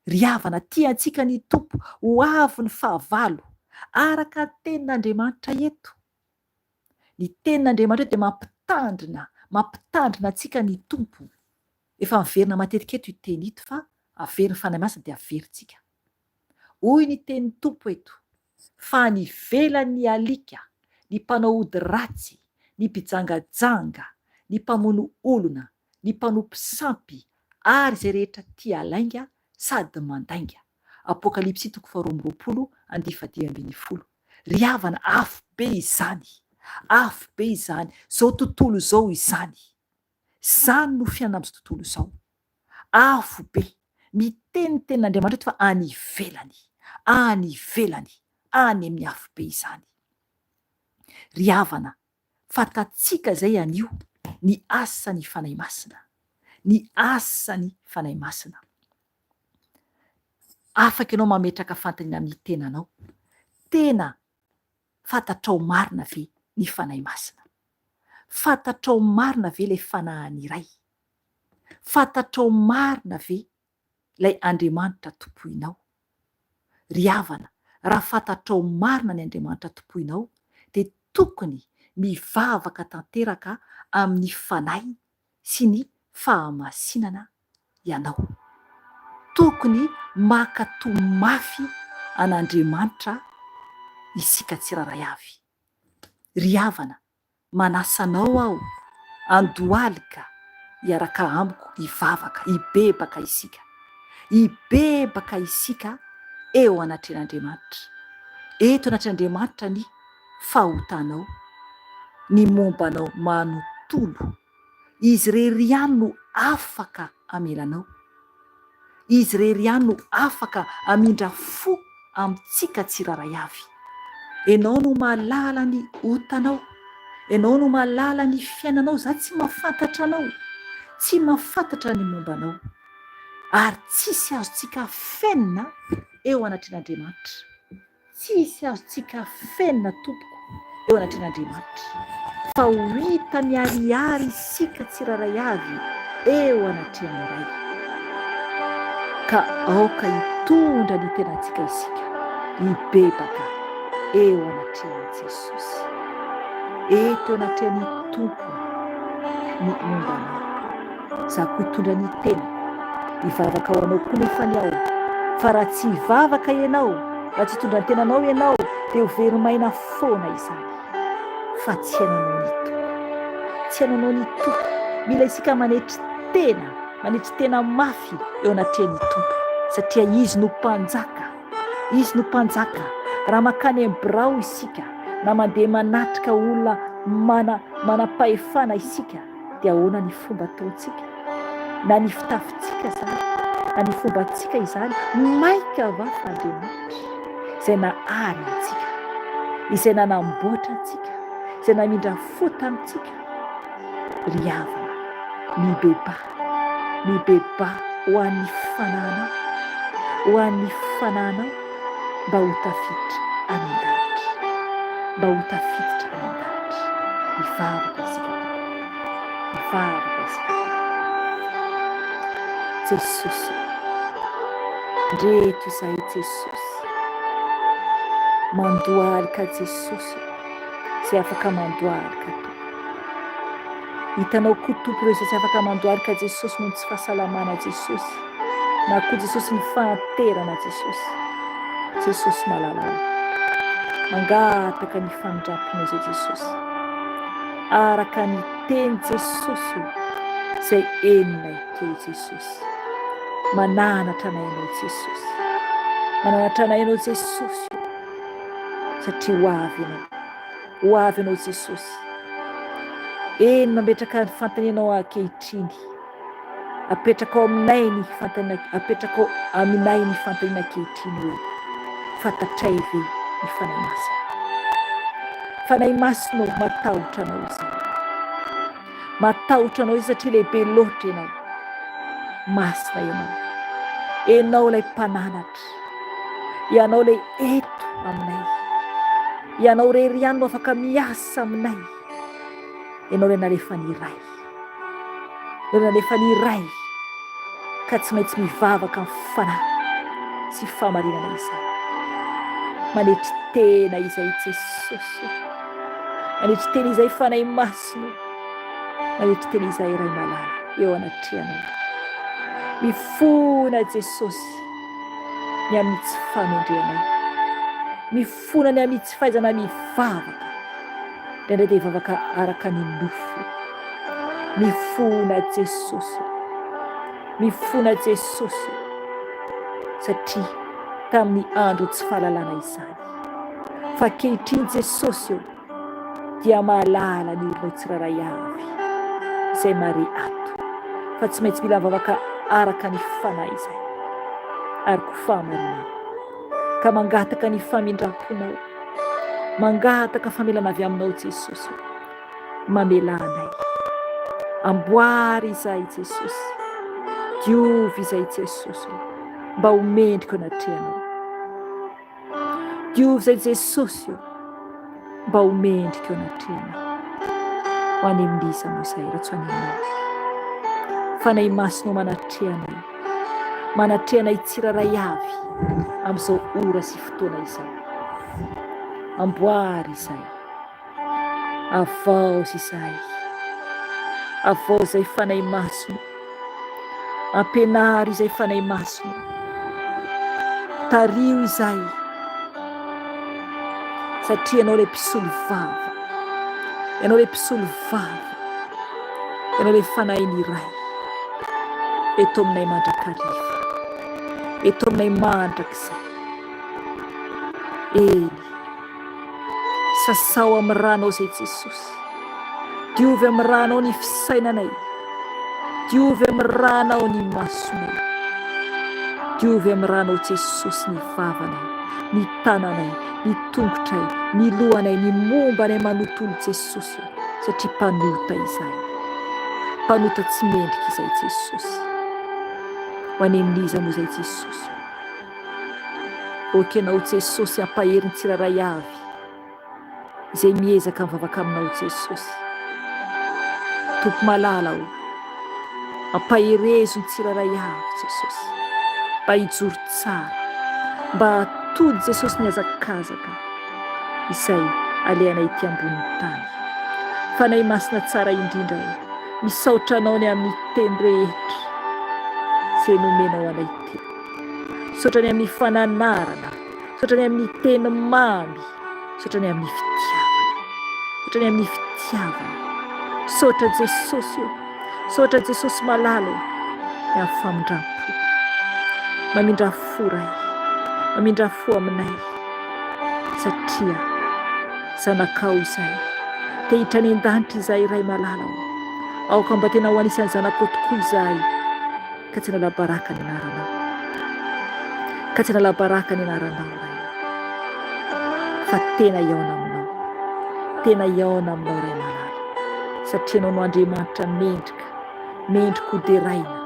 Ry havana, tia antsika ny Tompo, ho avy ny fahavalo, araka ny tenin'Andriamanitra eto. Ny tenin'Andriamanitra eto dia mampitandrina, mampitandrina antsika ny Tompo. Efa miverina matetika eto io teny ito fa averin'ny Fanahy Masina dia averintsika. Hoy ny tenin'ny Tompo eto, fa any ivelany ny alika, ny mpanao ody ratsy, ny mpijangajanga, ny mpamono olona, ny mpanompo sampy ary izay rehetra tia lainga sady mandainga. Apokalypsy toko faharoa amby roapolo andihy fahadimy ambin'ny folo. Ry havana, afo be izany! Afo be izany! Izao tontolo izao izany! Izany no fiainana amin'izao tontolo izao. Afo be! Miteny ny tenin'Andriamanitra eto fa any ivelany! Any ivelany! Any amin'ny afo be izany. Ry havana, Fantatsika izay anio ny asan'ny Fanahy Masina. Ny asan'ny Fanahy Masina. Afaka ianao mametraka fanontaniana amin'ny tenanao. Tena fantatrao marina ve ny Fanahy Masina? Fantatrao marina ve ilay Fanahin'ny Ray? Fantatrao marina ve ilay Andriamanitra tompoinao. Ry havana, raha fantatrao marina ny Andriamanitra tompoinao, dia tokony mivavaka tanteraka amin'ny Fanahy sy ny fahamasinana ianao. Tokony mankatò mafy an'Andriamanitra isika tsirairay avy. Ry havana, Manasa anao aho andohalika hiaraka amiko hivavaka, hibebaka isika. Hibebaka isika eo anatrehan'Andriamanitra. Eto anatrehan'Andriamanitra ny fahotanao, ny momba anao manontolo. Izy irery ihany no afaka hamela anao. Izy irery ihany no afaka hamindra fo amintsika tsirairay avy. Ianao no mahalala ny otanao. Ianao no mahalala ny fiainanao. Izaho tsy mahafantatra anao. Tsy mahafantatra ny momba anao. Ary tsisy azontsika afenina eo anatrehan'Andriamanitra. Tsisy azontsika afenina tompoko eo anatrehan'Andriamanitra fa ho hita miharihary isika tsirairay avy eo anatrehan'ny Ray. Ka aoka hitondra ny tenantsika isika hibebaka eo anatrehan'i Jesosy. Eto eo anatrehan'ny Tompo ny momba anao. Za koa hitondra ny tenako. Hivavaka ho anao koa nefany aho. Fa raha tsy hivavaka ianao, raha tsy hitondra ny tenanao ianao, dia ho very maina foana izany. Fa tsy hainanao ny Tompo. Tsy hainanao ny Tompo. Mila isika manetry tena, manetry tena mafy eo anatrehan'ny Tompo. Satria Izy no Mpanjaka. Izy no Mpanjaka. Raha mankany amin'ny birao isika na mandeha manatrika olona mana manam-pahefana isika dia ahoana ny fomba ataontsika? Na ny fitafintsika izany, na ny fombantsika izany, maika va fa Andriamanitra izay nahary antsika, izay nanamboatra antsika, izay namindra fo tamintsika? Ry havana, mibebaha, mibebaha ho an'ny fanahinao, ho an'ny fanahinao mba ho tafiditra any an-danitra, mba ho tafiditra any an-danitra. Hivavaka isika tompoko, hivavaka isika tompoko. Jesosy ô, ndreto izahay Jesosy, mandohalika Jesosy ô, izay afaka mandohalika Tompo. Hitanao koa Tompo ireo izay tsy afaka mandohalika Jesosy noho ny tsy fahasalamana Jesosy na koa Jesosy ny fahanterana Jesosy. Jesosy malala o. Mangataka ny famindramponao izay Jesosy. Araka ny teny Jesosy o izay henonay teo Jesosy. Mananatra anay Ianao Jesosy. Mananatra anay Ianao Jesosy o. Satria ho avy Ianao. Ho avy Ianao Jesosy. Eny, mametraka ny fanontanianao ankehitriny. Apetrakao aminay ny fanontaniana, apetrakao aminay ny fanontaniana ankehitriny hoe, fantatray ve ny Fanahy Masina? Fanahy Masina ô, matahotra Anao izahay. Matahotra Anao izahay satria lehibe loatra Ianao. Masina Ianao. Ianao ilay mpananatra. Ianao ilay eto aminay. Ianao irery ihany no afaka miasa aminay. Ianao ilay nalefan'ny Ray. Ilay nalefan'ny Ray ka tsy maintsy mivavaka amin'ny fanahy sy fahamarinana izay. Manetry tena izay Jesosy. Manetry tena izay Fanahy Masina. Manetry tena izay Ray malala eo anatrehanao. Mifona Jesosy ny amin'ny tsy fahamendrehanay. Mifona ny amin'ny tsy fahaizana mivavaka. Indraindray dia hivavaka araka ny nofo. Mifona Jesosy. Mifona Jesosy. Satria tamin'ny andro tsy fahalalana izany. Fa ankehitriny Jesosy ô, dia mahalala ny olonao tsirairay avy izay mare ato fa tsy maintsy mila mivavaka araka ny fanahy izay ary koa fahamarinana. Ka mangataka ny famindram-ponao, mangataka famelana avy aminao Jesosy ô, mamelà anay. Amboary izahay Jesosy, diovy izahay Jesosy ô, mba ho mendrika eo anatrehanao. Diovy izay Jesosy ô, mba ho mendrika eo anatrehanao. Ho any amin'iza moa izahay raha tsy ho any aminao. Fanahy Masinao manatreha anay, manatreha anay tsirairay avy amin'izao ora sy fotoana izao. Amboary izahay. Avaozy izahay. Avaozy izay Fanahy Masina. Ampianaro izay Fanahy Masina. Tariho izahay. Satria Ianao ilay mpisolo vava. Ianao ilay mpisolo vava. Ianao ilay Fanahin'ny Ray. Eto aminay mandrakariva. Eto aminay mandrakizay. Eny. Sasao amin'ny ranao izay Jesosy. Diovy amin'ny ranao ny fisainanay. Diovy amin'ny ranao ny masonay. Diovy amin'ny ranao Jesosy ny vavanay, ny tananay, ny tongotray, ny lohanay, ny momba anay manontolo Jesosy ô, satria mpanota izahay. Mpanota tsy mendrika izahay Jesosy. Ho any amin'iza moa izay Jesosy ô? Ok anao Jesosy ampahery ny tsirairay avy izay miezaka mivavaka aminao Jesosy Tompo malala o ampaherezo ny tsirairay avy Jesosy mba hijoro tsara mba hatody Jesosy ny hazakazaka izay alehanay ety ambonin'ny tany Fanahy Masina tsara indrindra o misaotra anao ny amin'ny teny rehetra izay nomenao anay teo Misaotra ny amin'ny fananarana, misaotra ny amin'ny teny mamy, misaotra ny amin'ny fitiavana, misaotra ny amin'ny fitiavana. Misaotra Jesosy ô, misaotra Jesosy malala ô, ny amin'ny famindram-po. Mamindra fo Ray, mamindra fo aminay. Satria zanakao izahay. Te hiditra any an-danitra izahay Ray malala ô. Aoka mba tena ho anisan'ny zanakao tokoa izahay ka tsy hanala baraka ny anaranao. Ka tsy hanala baraka ny anaranao Ray ô. Fa tena hihaona aminao. Tena hihaona aminao Ray malala. Satria ianao no Andriamanitra mendrika, mendrika ho deraina,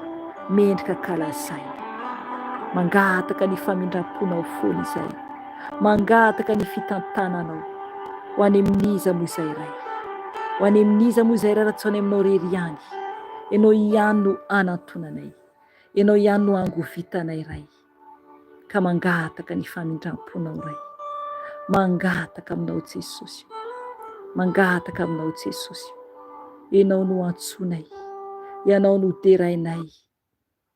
mendrika kalazaina. Mangataka ny famindram-ponao foana izahay. Mangataka ny fitantananao. Ho any amin'iza moa izay Ray? Ho any amin'iza moa izay Ray raha tsy ho any aminao irery ihany? Ianao ihany no anantonanay. Ianao ihany no angovitanay Ray. Ka mangataka ny famindram-ponao Ray. Mangataka aminao Jesosy o. Mangataka aminao Jesosy o. Ianao no antsoinay. Ianao no derainay.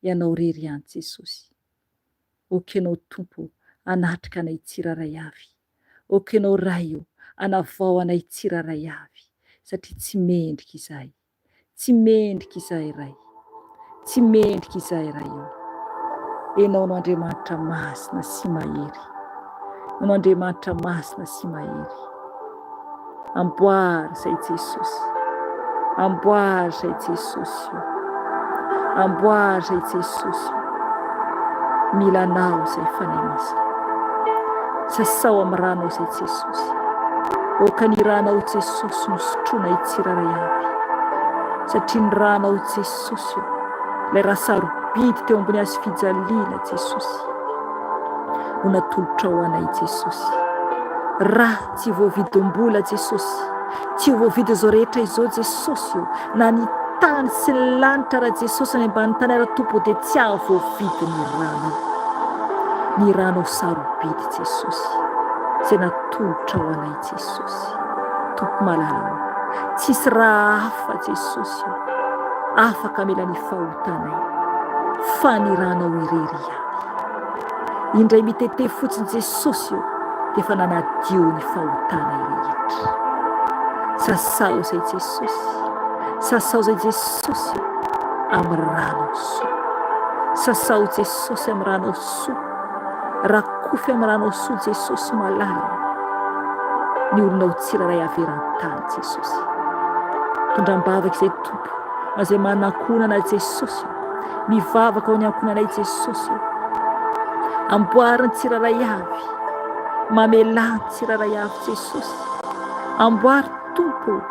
Ianao irery ihany Jesosy. Ok Ianao Tompo o, hanatrika anay tsirairay avy. Ok Ianao Ray o, hanavao anay tsirairay avy, satria tsy mendrika izahay. Tsy mendrika izahay Ray. Tsy mendrika izahay Ray o. Ianao no Andriamanitra masina sy mahery. Ianao no Andriamanitra masina sy mahery. Amboary izay Jesosy. Amboary izay Jesosy o. Amboary izay Jesosy o. Mila Anao izay Fanahy Masina. Sasao amin'ny ranao izay Jesosy. Aoka ny ranao Jesosy no sotroinay tsirairay avy. Satria ny ranao Jesosy o, ilay ra sarobidy teo ambony hazo fijaliana Jesosy no natolotrao ho anay Jesosy. Ra Tsy voavidim-bola Jesosy, tsy ho voavidy izao rehetra izao Jesosy o, na ny tany sy ny lanitra ra Jesosy any ambany tany ara Tompo dia tsy hahavoavidy ny ranao, ny ranao sarobidy Jesosy, izay natolotrao anay Jesosy, Tompo malala o, tsisy ra hafa Jesosy o, afaka hamela ny fahotanay, fa ny ranao irery ihany. Indray mitete fotsiny Jesosy ô dia efa nanadio ny fahotanay rehetra. Sasao izay Jesosy, sasao izay Jesosy ô amin'ny ranao soa. Sasao Jesosy amin'ny ranao soa. Rakofy amin'ny ranao soa Jesosy malala ô. Ny olonao tsirairay avy eran-tany Jesosy. Tondram-bavaka izay Tompo, izay manankonana Jesosy ô. Mivavaka ho ny ankohonanay Jesosy ô. Amboary ny tsirairay avy. Mamelà ny tsirairay avy Jesosy. Amboary Tompo ô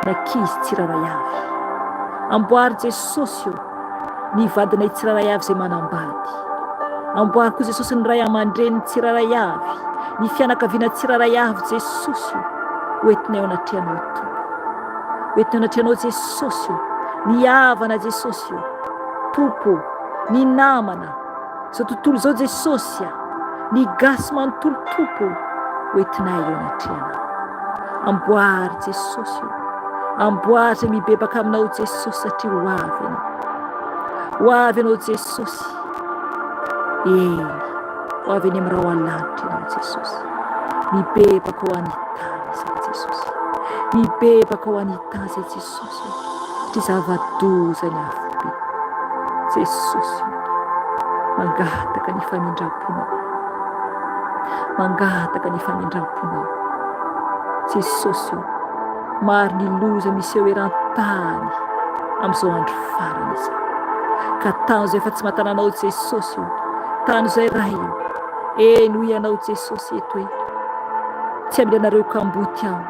ny ankizy tsirairay avy. Amboary Jesosy ô ny vadinay tsirairay avy izay manambady. Amboary koa Jesosy ny ray aman-dreniny tsirairay avy, ny fianakaviana tsirairay avy Jesosy ô. Ho entinay eo anatrehanao Tompo. Ho entinay eo anatrehanao Jesosy ô. Ny havana Jesosy ô. Tompo ô. Ny namana. Izao tontolo izao Jesosy a. Ny gasy manontolo Tompo ô. Ho entinay eo anatrehanao. Amboary Jesosy ô. Amboary izay mibebaka aminao Jesosy satria ho avy Ianao. Ho avy Ianao Jesosy. Eny, ho avy eny amin'ny rahona lanitra Ianao Jesosy. Mibebaka ho an'ny tany izay Jesosy. Mibebaka ho an'ny tany izay Jesosy. Satria zava-doza ny afobe. Jesosy ô, mangataka ny famindram-ponao. Mangataka ny famindram-ponao. Jesosy ô, maro ny loza miseho eran-tany amin'izao andro farany izao. Ka tano izay efa tsy mahatana anao Jesosy ô, tano izay Ray ô. Eny hoy Ianao Jesosy eto e. Tsy hamela anareo kamboty aho.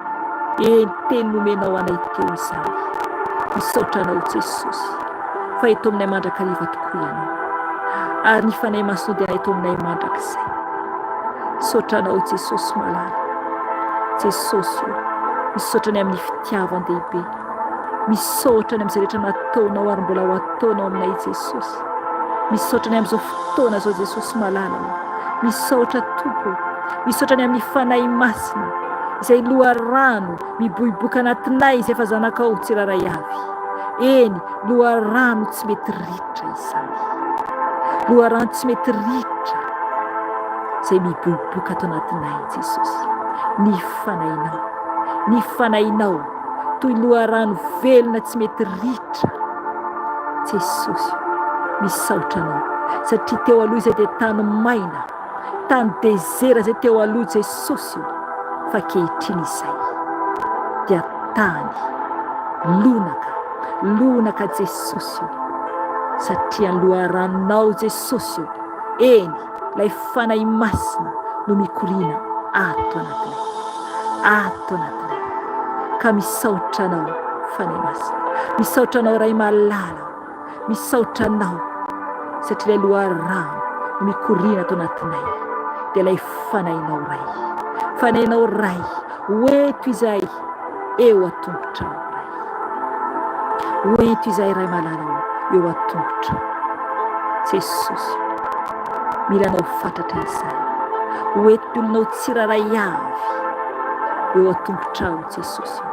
Eny teny nomenao anay teo izany. Misaotra anao Jesosy fa eto aminay mandrakariva tokoa Ianao. Ary ny Fanahy Masinao dia eto aminay mandrakizay. Misaotra anao Jesosy malala. Jesosy o, misaotra ny amin'ny fitiavan-dehibe. Misaotra ny amin'izay rehetra nataonao ary mbola ho ataonao aminay Jesosy. Misaotra ny amin'izao fotoana izao Jesosy malala o. Misaotra Tompo o. Misaotra ny amin'ny Fanahy Masina izay loharano miboiboika anatinay izay efa zanakao tsirairay avy. Eny, loharano tsy mety ritra izany. Loharano tsy mety ritra izay miboiboika ato anatinay Jesosy. Ny Fanahinao, ny Fanahinao toy loharano velona tsy mety ritra. Jesosy o, misaotra Anao satria teo aloha izay dia tany maina. Tany dezera izay teo aloha Jesosy o, fa ankehitriny izay dia tany lonaka, lonaka Jesosy o, satria ny loharanonao Jesosy o, eny, ilay Fanahy Masina no mikoriana ato anatinay, ato anatinay. Ka misaotra Anao Fanahy Masina, misaotra Anao Ray malala o. Misaotra Anao satria ilay loharano no mikoriana ato anatinay dia ilay Fanahinao Ray. Fanahinao Ray, ho ento izahay eo an-tongotrao Ray. Ho ento izahay Ray malala o, eo an-tongotrao. Jesosy o, mila Anao fatratra izahay. Ho ento ny olonao tsirairay avy eo an-tongotrao Jesosy o.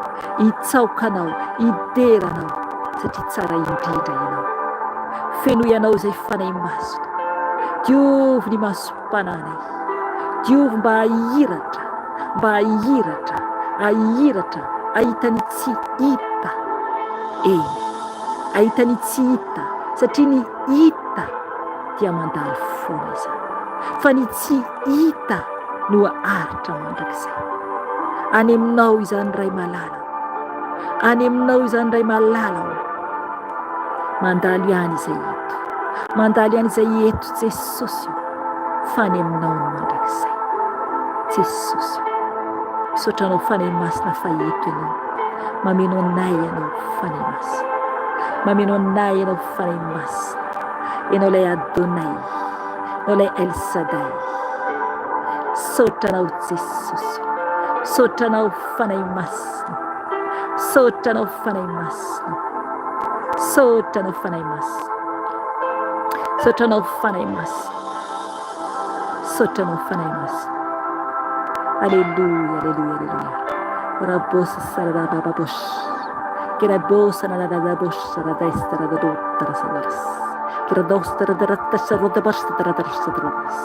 Hitsaoka Anao, hidera Anao, satria tsara indrindra Ianao. Fenoy Anao izay Fanahy Masina. Diovy ny masom-panahinay. Diovy mba hahiratra, mba hahiratra, hahiratra, hahita ny tsy hita. Eny, hahita ny tsy hita, satria ny hita dia mandalo foana izany. Fa ny tsy hita no haharitra mandrakizay. Any aminao izany Ray malala o. Any aminao izany Ray malala o. Mandalo ihany izay eto. Mandalo ihany izay eto Jesosy o. Fa any aminao no mandrakizay. Jesosy o. Misaotra anao Fanahy Masina fa eto ianao. Mameno anay ianao Fanahy Masina. Mameno anay ianao Fanahy Masina. Ianao ilay Adonai. Ianao ilay El Shaddai. Misaotra anao Jesosy. Misaotra anao Fanahy Masina. Misaotra anao Fanahy Masina. Misaotra anao Fanahy Masina. Misaotra anao Fanahy Masina. Misaotra anao Fanahy Masina. Aleloia, aleloia, aleloia. Rabosa sarabababos. Kerabosa narababos saradaista radadotara sadaras. Keradosta radarata rodabasta radarasta radas.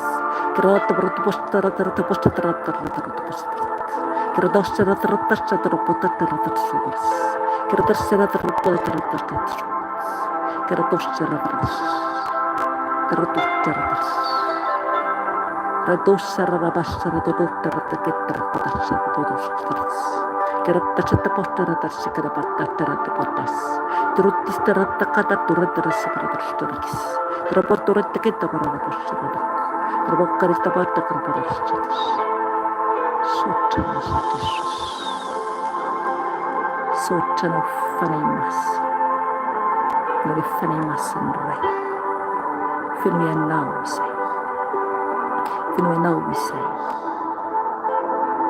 Kerata rotobosta radarata radarata rotobosta. Keradosta radarata radarata radarata Keradosta radarata radarata Misaotra anao Fanahy Masina, Ianao ilay Fanahy Masin'ny Ray. Fenoy Anao izay. Fenoy Anao izay.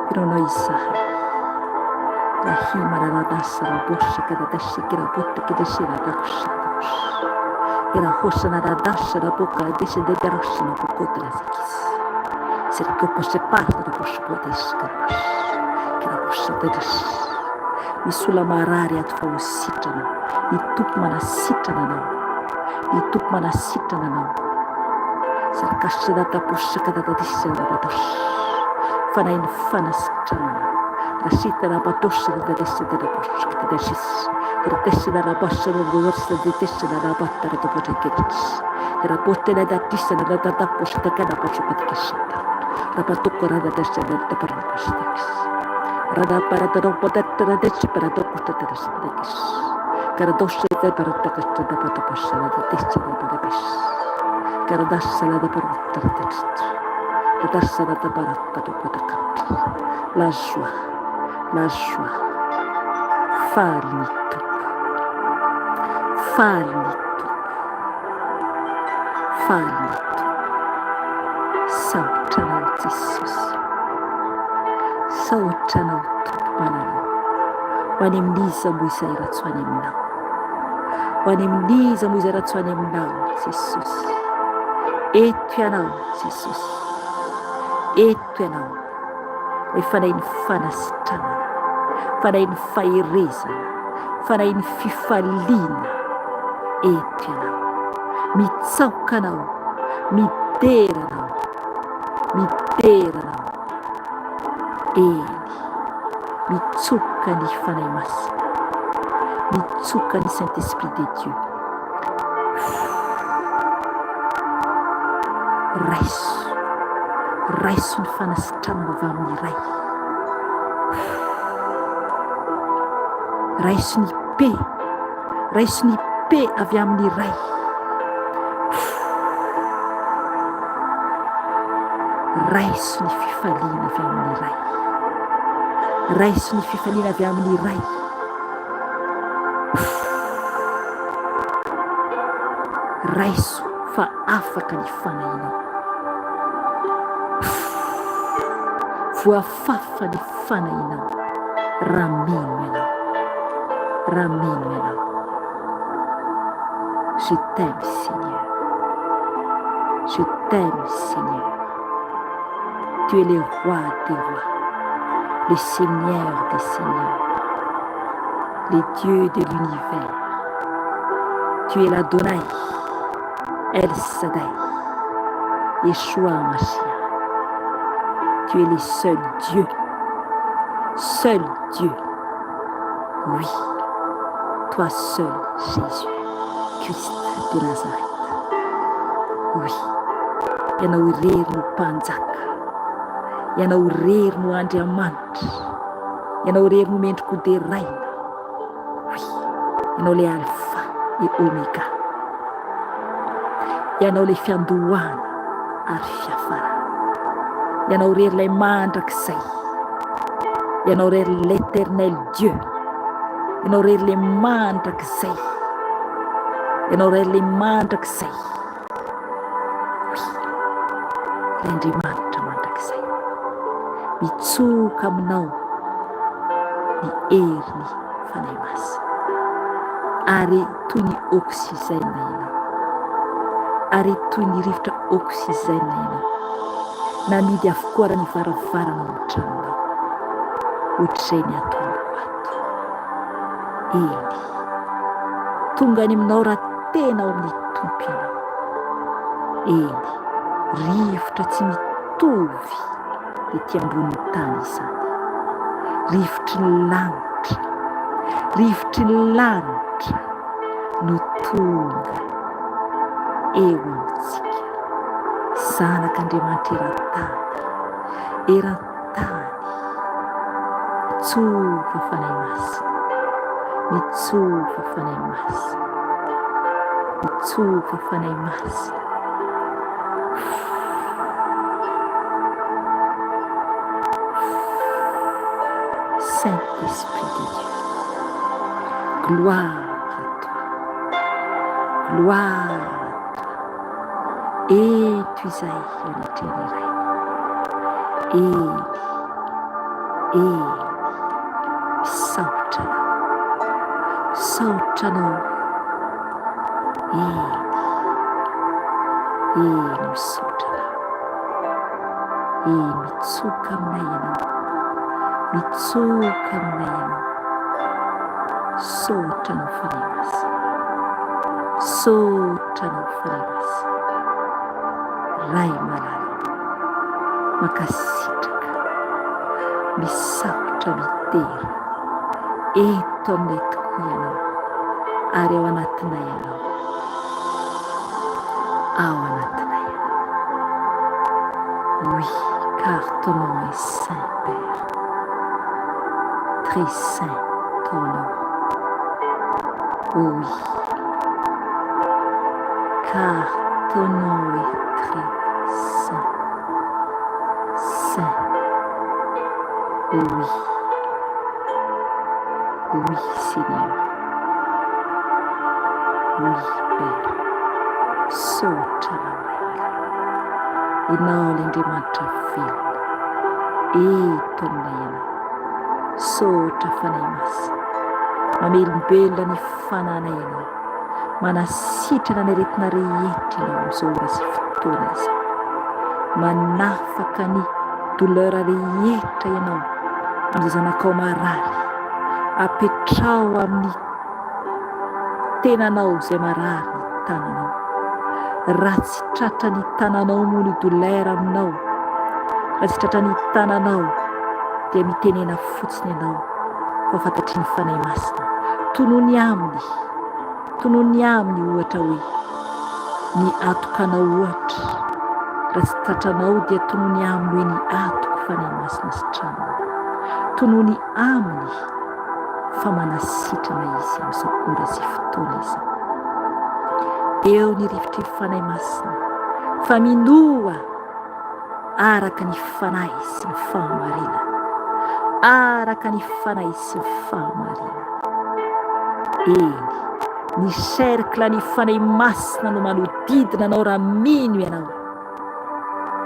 Fenoy Anao izahay. Misy olona marary ato fa ho sitrana. Ny Tompo manasitrana anao. Ny Tompo manasitrana anao. Fanahin'ny fanasitranana. La joie, la joie, faly ny Tompo, faly ny Tompo, faly ny Tompo. Saotra Anao Jesosy, saotra Anao Tompo malala. Ho any amin'iza moa izahay raha tsy ho any Aminao? Ho any amin'iza moa izahay raha tsy ho any Aminao Jesosy? Eto Ianao Jesosy, eto Ianao. Ilay fanahin'ny fanasitranana, fanahin'ny faherezana, fanahin'ny fifaliana, eto Ianao. Mitsaoka Anao, midera Anao, midera Anao. Eny, mitsoka ny Fanahy Masina, mitsoka ny Saint Esprit de Dieu. Raiso. Raiso ny fanasitranana avy amin'ny Ray. Raiso ny paix. Raiso ny paix avy amin'ny Ray. Raiso ny fifaliana avy amin'ny Ray. Raiso ny fifaliana avy amin'ny Ray. Raiso fa afaka ny fanahinao. Voafafa ny fanahinao raha mino ianao. Raha mino ianao. Je t'aime Seigneur. Je t'aime Seigneur. Tu es le roi des rois, le Seigneur des seigneurs, le Dieu de l'univers. Tu es l'Adonai, El Sadai, Yeshua Mashiach. Tu es le seul Dieu, seul Dieu. Oui, toi seul Jésus, Christ de Nazareth. Oui, Ianao irery no Mpanjaka, Ianao irery no Andriamanitra, Ianao irery no mendri-koderaina. Oui, Ianao ilay Alpha et Omega. Ianao ilay fiandohana ary fiafarana. Ianao irery ilay mandrakizay. Ianao irery l'Eternel Dieu. Ianao irery ilay mandrakizay. Ianao irery ilay mandrakizay. Oui, ilay Andriamanitra mandrakizay. Mitsoka aminao ny herin'ny Fanahy Masina. Ary toy ny oxygène ianao. Ary toy ny rivotra oxygène ianao. Namidy avokoa ary ny varavarana ao amin'ny tranonao. Ohatr'izay ny ato amiko ato. Eny. Tonga any aminao raha tena ao amin'ny Tompo ianao. Eny, rivotra tsy mitovy ety ambonin'ny tany izany. Rivotry ny lanitra, rivotry ny lanitra no tonga eo amintsika. Zanak'Andriamanitra eran-tany, eran-tany. Mitsofa Fanahy Masina, mitsofa Fanahy Masina, mitsofa Fanahy Masina. Saint-Esprit de Dieu, gloire à toi, gloire à toi. Eto izahay eo anatrehan'ny Ray. Eny, eny, misaotra Anao, misaotra Anao, eny, eny, misaotra Anao. Eny, mitsoka aminay Ianao, mitsoka aminay Ianao. Misaotra Anao Fanahy Masina, misaotra Anao Fanahy Masina. Ray malala, mankasitraka, misaotra midera, eto aminay tokoa Ianao ary ao anatinay Ianao, ao anatinay Ianao. Oui, car ton nom est saint, Père, très saint ton nom. Oh oui. Car ton nom est très saint, saint. Oui, oui Seigneur, oui Père, misaotra Anao Ray malala, Ianao ilay Andriamanitra velona, eto aminay Ianao, misaotra Fanahy Masina, mamelombelona ny fananay Ianao. Manasitrana ny aretina rehetra Ianao amin'izao ora sy fotoana izao. Manafaka ny douleur rehetra Ianao amin'izay zanakao marary. Apetraho amin'ny tenanao izay marary ny tananao. Raha tsy tratra ny tananao moa ny douleur aminao, raha tsy tratra ny tananao dia mitenena fotsiny ianao fa fantatry ny Fanahy Masina. Tonony aminy, tonony aminy ohatra hoe ny atokanao ohatra. Raha tsy tratranao dia tonony aminy hoe ny atoko Fanahy Masina sitrano aho. Tonony aminy fa manasitrana izy amin'izao ora sy fotoana izao. Eo ny rivotry ny Fanahy Masina fa minoa araka ny Fanahy sy ny fahamarinana. Araka ny Fanahy sy ny fahamarinana. Eny, ny cercle ny Fanahy Masina no manodidina anao raha mino ianao.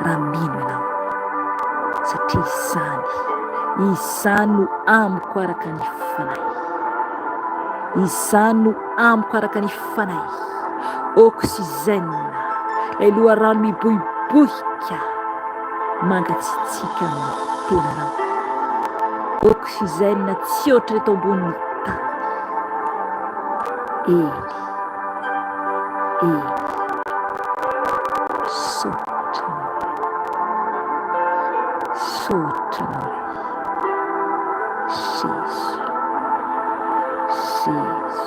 Raha mino ianao. Satria izany, izany no amiko araka ny Fanahy. Izany no amiko araka ny Fanahy. Oxygène, ilay loharano miboiboika mangatsiatsiaka amin'ny tenanao. Oxygène tsy oatra eto ambonin'ny tany. Eny, eny, misaotra anao Ray. Misaotra anao Ray. Jésus, Jésus.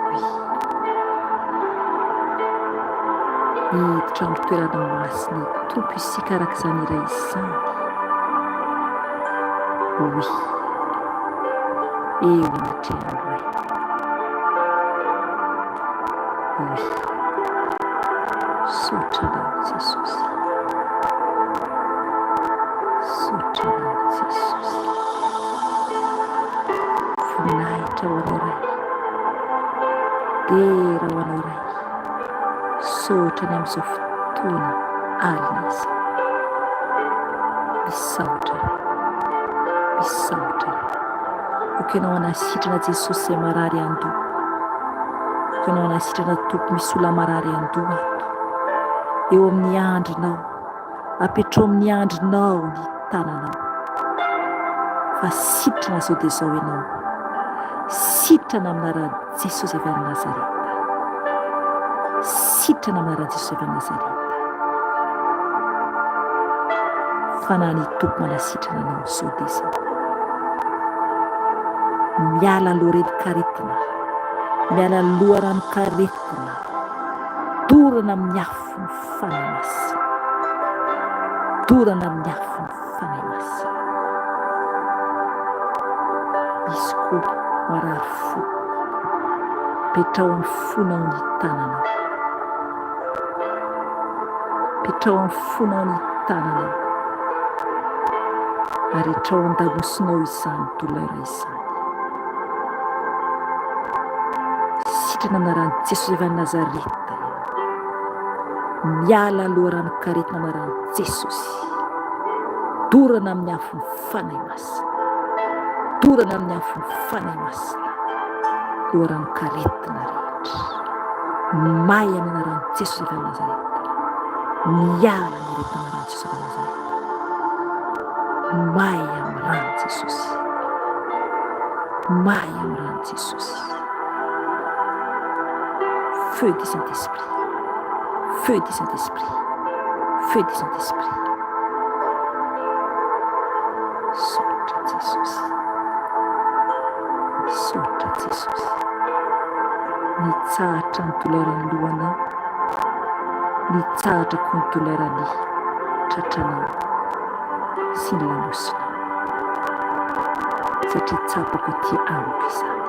Oui. Miditra amin'ny toerana masin'ny Tompo isika araka izany iray izany. Oui. Eo anatrehan'ny Ray. Oui. Misaotra Anao Jesosy. Misaotra Anao Jesosy. Voninahitra ho Anao Ray. Dera ho Anao Ray. Misaotra ny amin'izao fotoana alina izao. Misaotra Ray. Misaotra Ray. Aoka Ianao hanasitrana Jesosy izay marary andoha. Aoka Ianao hanasitrana Tompo misy olona marary andoha ato. Eo amin'ny andrinao. Apetrao amin'ny andrinao ny tananao. Fa sitrana izao dia izao ianao. Sitrana amin'ny anaran'i Jesosy avy any Nazareta. Sitrana amin'ny anaran'i Jesosy avy any Nazareta. Fanahin'ny Tompo manasitrana anao izao dia izao. Miala loharenin-karetina. Miala loharanon-karetina. Dorana amin'ny afo ny Fanahy Masina. Dorana amin'ny afo ny Fanahy Masina. Misy koa marary fo. Petraho amin'ny fonao ny tananao. Petraho amin'ny fonao ny tananao. Ary etrao an-damosinao izany douleur izany. Sitrana amin'ny anaran'i Jesosy avy any Nazareta ianao. Miala loharanon-karetina amin'ny anaran'i Jesosy. Dorana amin'ny afon'ny Fanahy Masina. Dorana amin'ny afon'ny Fanahy Masina. Loharanon-karetina rehetra. May amin'ny anaran'i Jesosy avy any Nazareta. Miala ny aretina amin'ny anaran'i Jesosy avy any Nazareta. May amin'ny ran'i Jesosy. May amin'ny ran'i Jesosy. Feu du Saint-Esprit. Feu du Saint-Esprit. Feu du Saint-Esprit. Misaotra Jesosy. Misaotra Jesosy. Nitsahatra ny douleur-n'ny lohanao. Nitsahatra koa ny douleur-n'ny tratranao sy ny lamosinao. Satria tsapako aty amiko izany.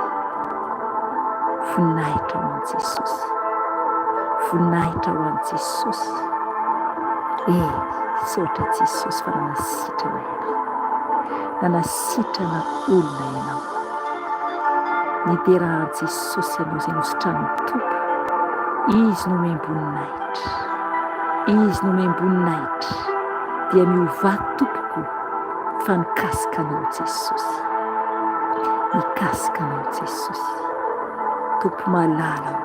Voninahitra ho an'i Jesosy. Voninahitra ho an'i Jesosy. Eny, misaotra Jesosy fa nanasitrana ianao. Nanasitrana olona ianao. Nidera an'i Jesosy ianao izay nositranin'ny Tompo. Izy no omem-boninahitra. Izy no omem-boninahitra. Dia miovà tompoko fa nikasika anao Jesosy. Nikasika anao Jesosy. Tompo malala o.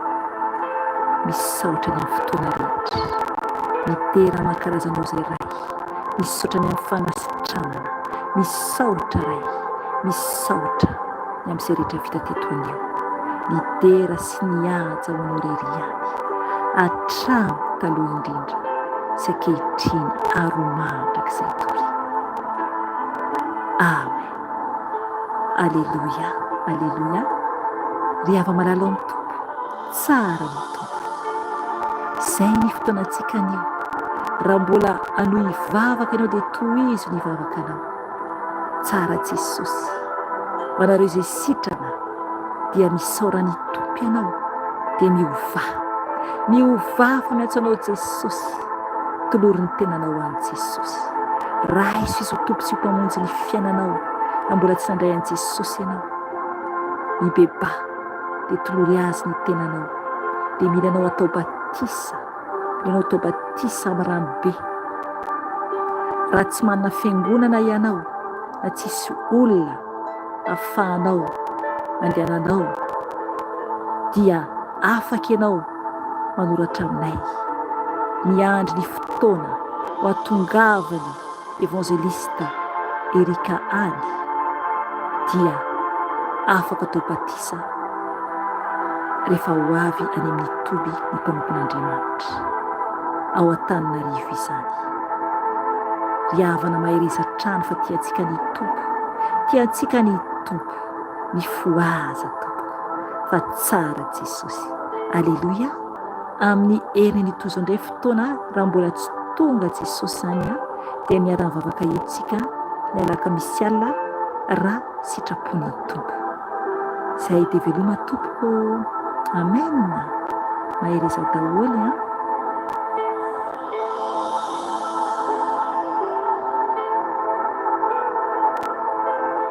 Misaotra ny amin'ny fotoana rehetra. Midera aman-karazanao izay Ray. Misaotra ny amin'ny fanasitranana. Misaotra Ray. Misaotra ny amin'izay rehetra vita teto anio. Midera sy mihaja ho Anao irery ihany. Hatramin'ny taloha indrindra sy ankehitriny ary ho mandrakizay doria. Amen. Aleloia, aleloia. Ry hava-malala ao amin'ny Tompo, tsara ny Tompo. Izay ny fotoanantsika anio. Raha mbola hanohy hivavaka ianao dia tohizo ny vavakanao. Tsara Jesosy. Ho anareo izay sitrana dia misaora ny Tompo ianao dia miovà. Miovà fa miantso anao Jesosy. Tolory ny tenanao ho an'i Jesosy. Raiso Izy ho Tompo sy ho Mpamonjy ny fiainanao raha mbola tsy nandray an'i Jesosy ianao. Mibebaha dia tolory Azy ny tenanao. Dia mila anao atao batisa. Mila anao atao batisa amin'ny rano be. Raha tsy manana fiangonana ianao na tsisy olona afahanao andehananao dia afaka ianao manoratra aminay. Miandry ny fotoana ho ahatongavany Evangelista Erika any dia afaka atao batisa rehefa ho avy any amin'ny toby ny mpanompon'Andriamanitra. Ao Antananarivo izany. Ry havana mahereza hatrany fa tiantsika ny Tompo. Tiantsika ny Tompo. Mifohaza tompoko fa tsara Jesosy. Aleloia. Amin'ny heriny tozo indray fotoana raha mbola tsy tonga Jesosy zany an dia miara mivavaka eto tsika ny alakamisy alina raha sitrapon'ny Tompo. Zay dia veloma tompoko ô. Amen. Mahereza daholo an.